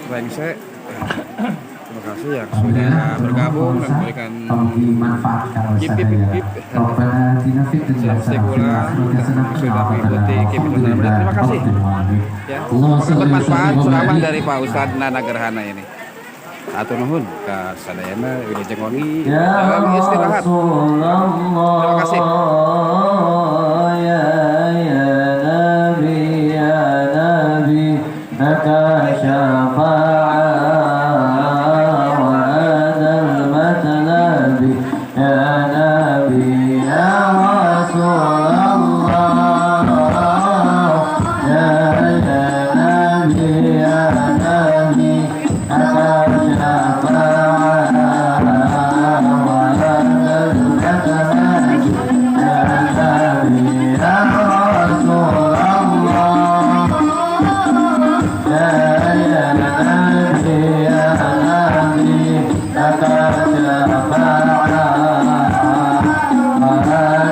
Rengse. Terima kasih yang sudah bergabung dan memberikan dimanfaatkan kip kip kip. Sudah sudah mengikuti Kip Terima kasih. Ya. Bermanfaat ceramah dari Pak Ustadz Nana Gerhana ini. Hatur nuhun ka sadayana wilujeng wengi Ya dalam istirahat. Rasulullah. Terima kasih. Ya ya Nabi ya Nabi laka syafa'ah wa adal matlabi ya Nabi ya Rasulullah ya ya Nabi ya Nabi laka syafa'ah wa adal matlabi ya Nabi ya Rasulullah ya ya Nabi ya Nabi laka syafa'ah wa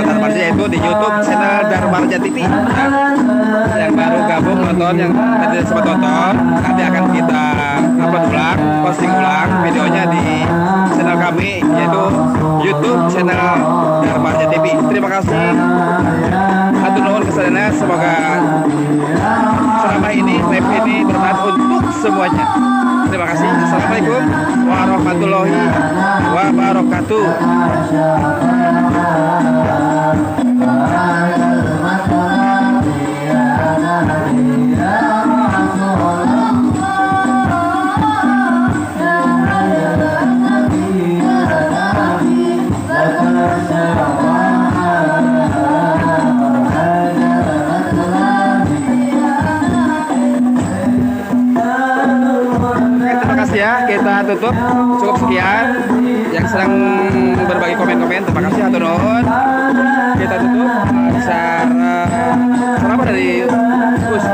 Kecamatan Darmaraja, yaitu di YouTube channel Darmaraja TV. Ya. Yang baru gabung nonton, yang tadi sempat nonton, nanti akan kita upload ulang, posting ulang videonya di channel kami, yaitu YouTube channel Darmaraja TV. Terima kasih. Hatur nuhun kesadayana, semoga ceramah ini, live ini bermanfaat untuk semuanya. Terima kasih. Assalamualaikum warahmatullahi wabarakatuh. Oke, terima kasih ya. Kita tutup. Cukup sekian. Yang sedang berbagi komen-komen, terima kasih, hatur nuhun. Kita tutup acara ceramah dari Ustadz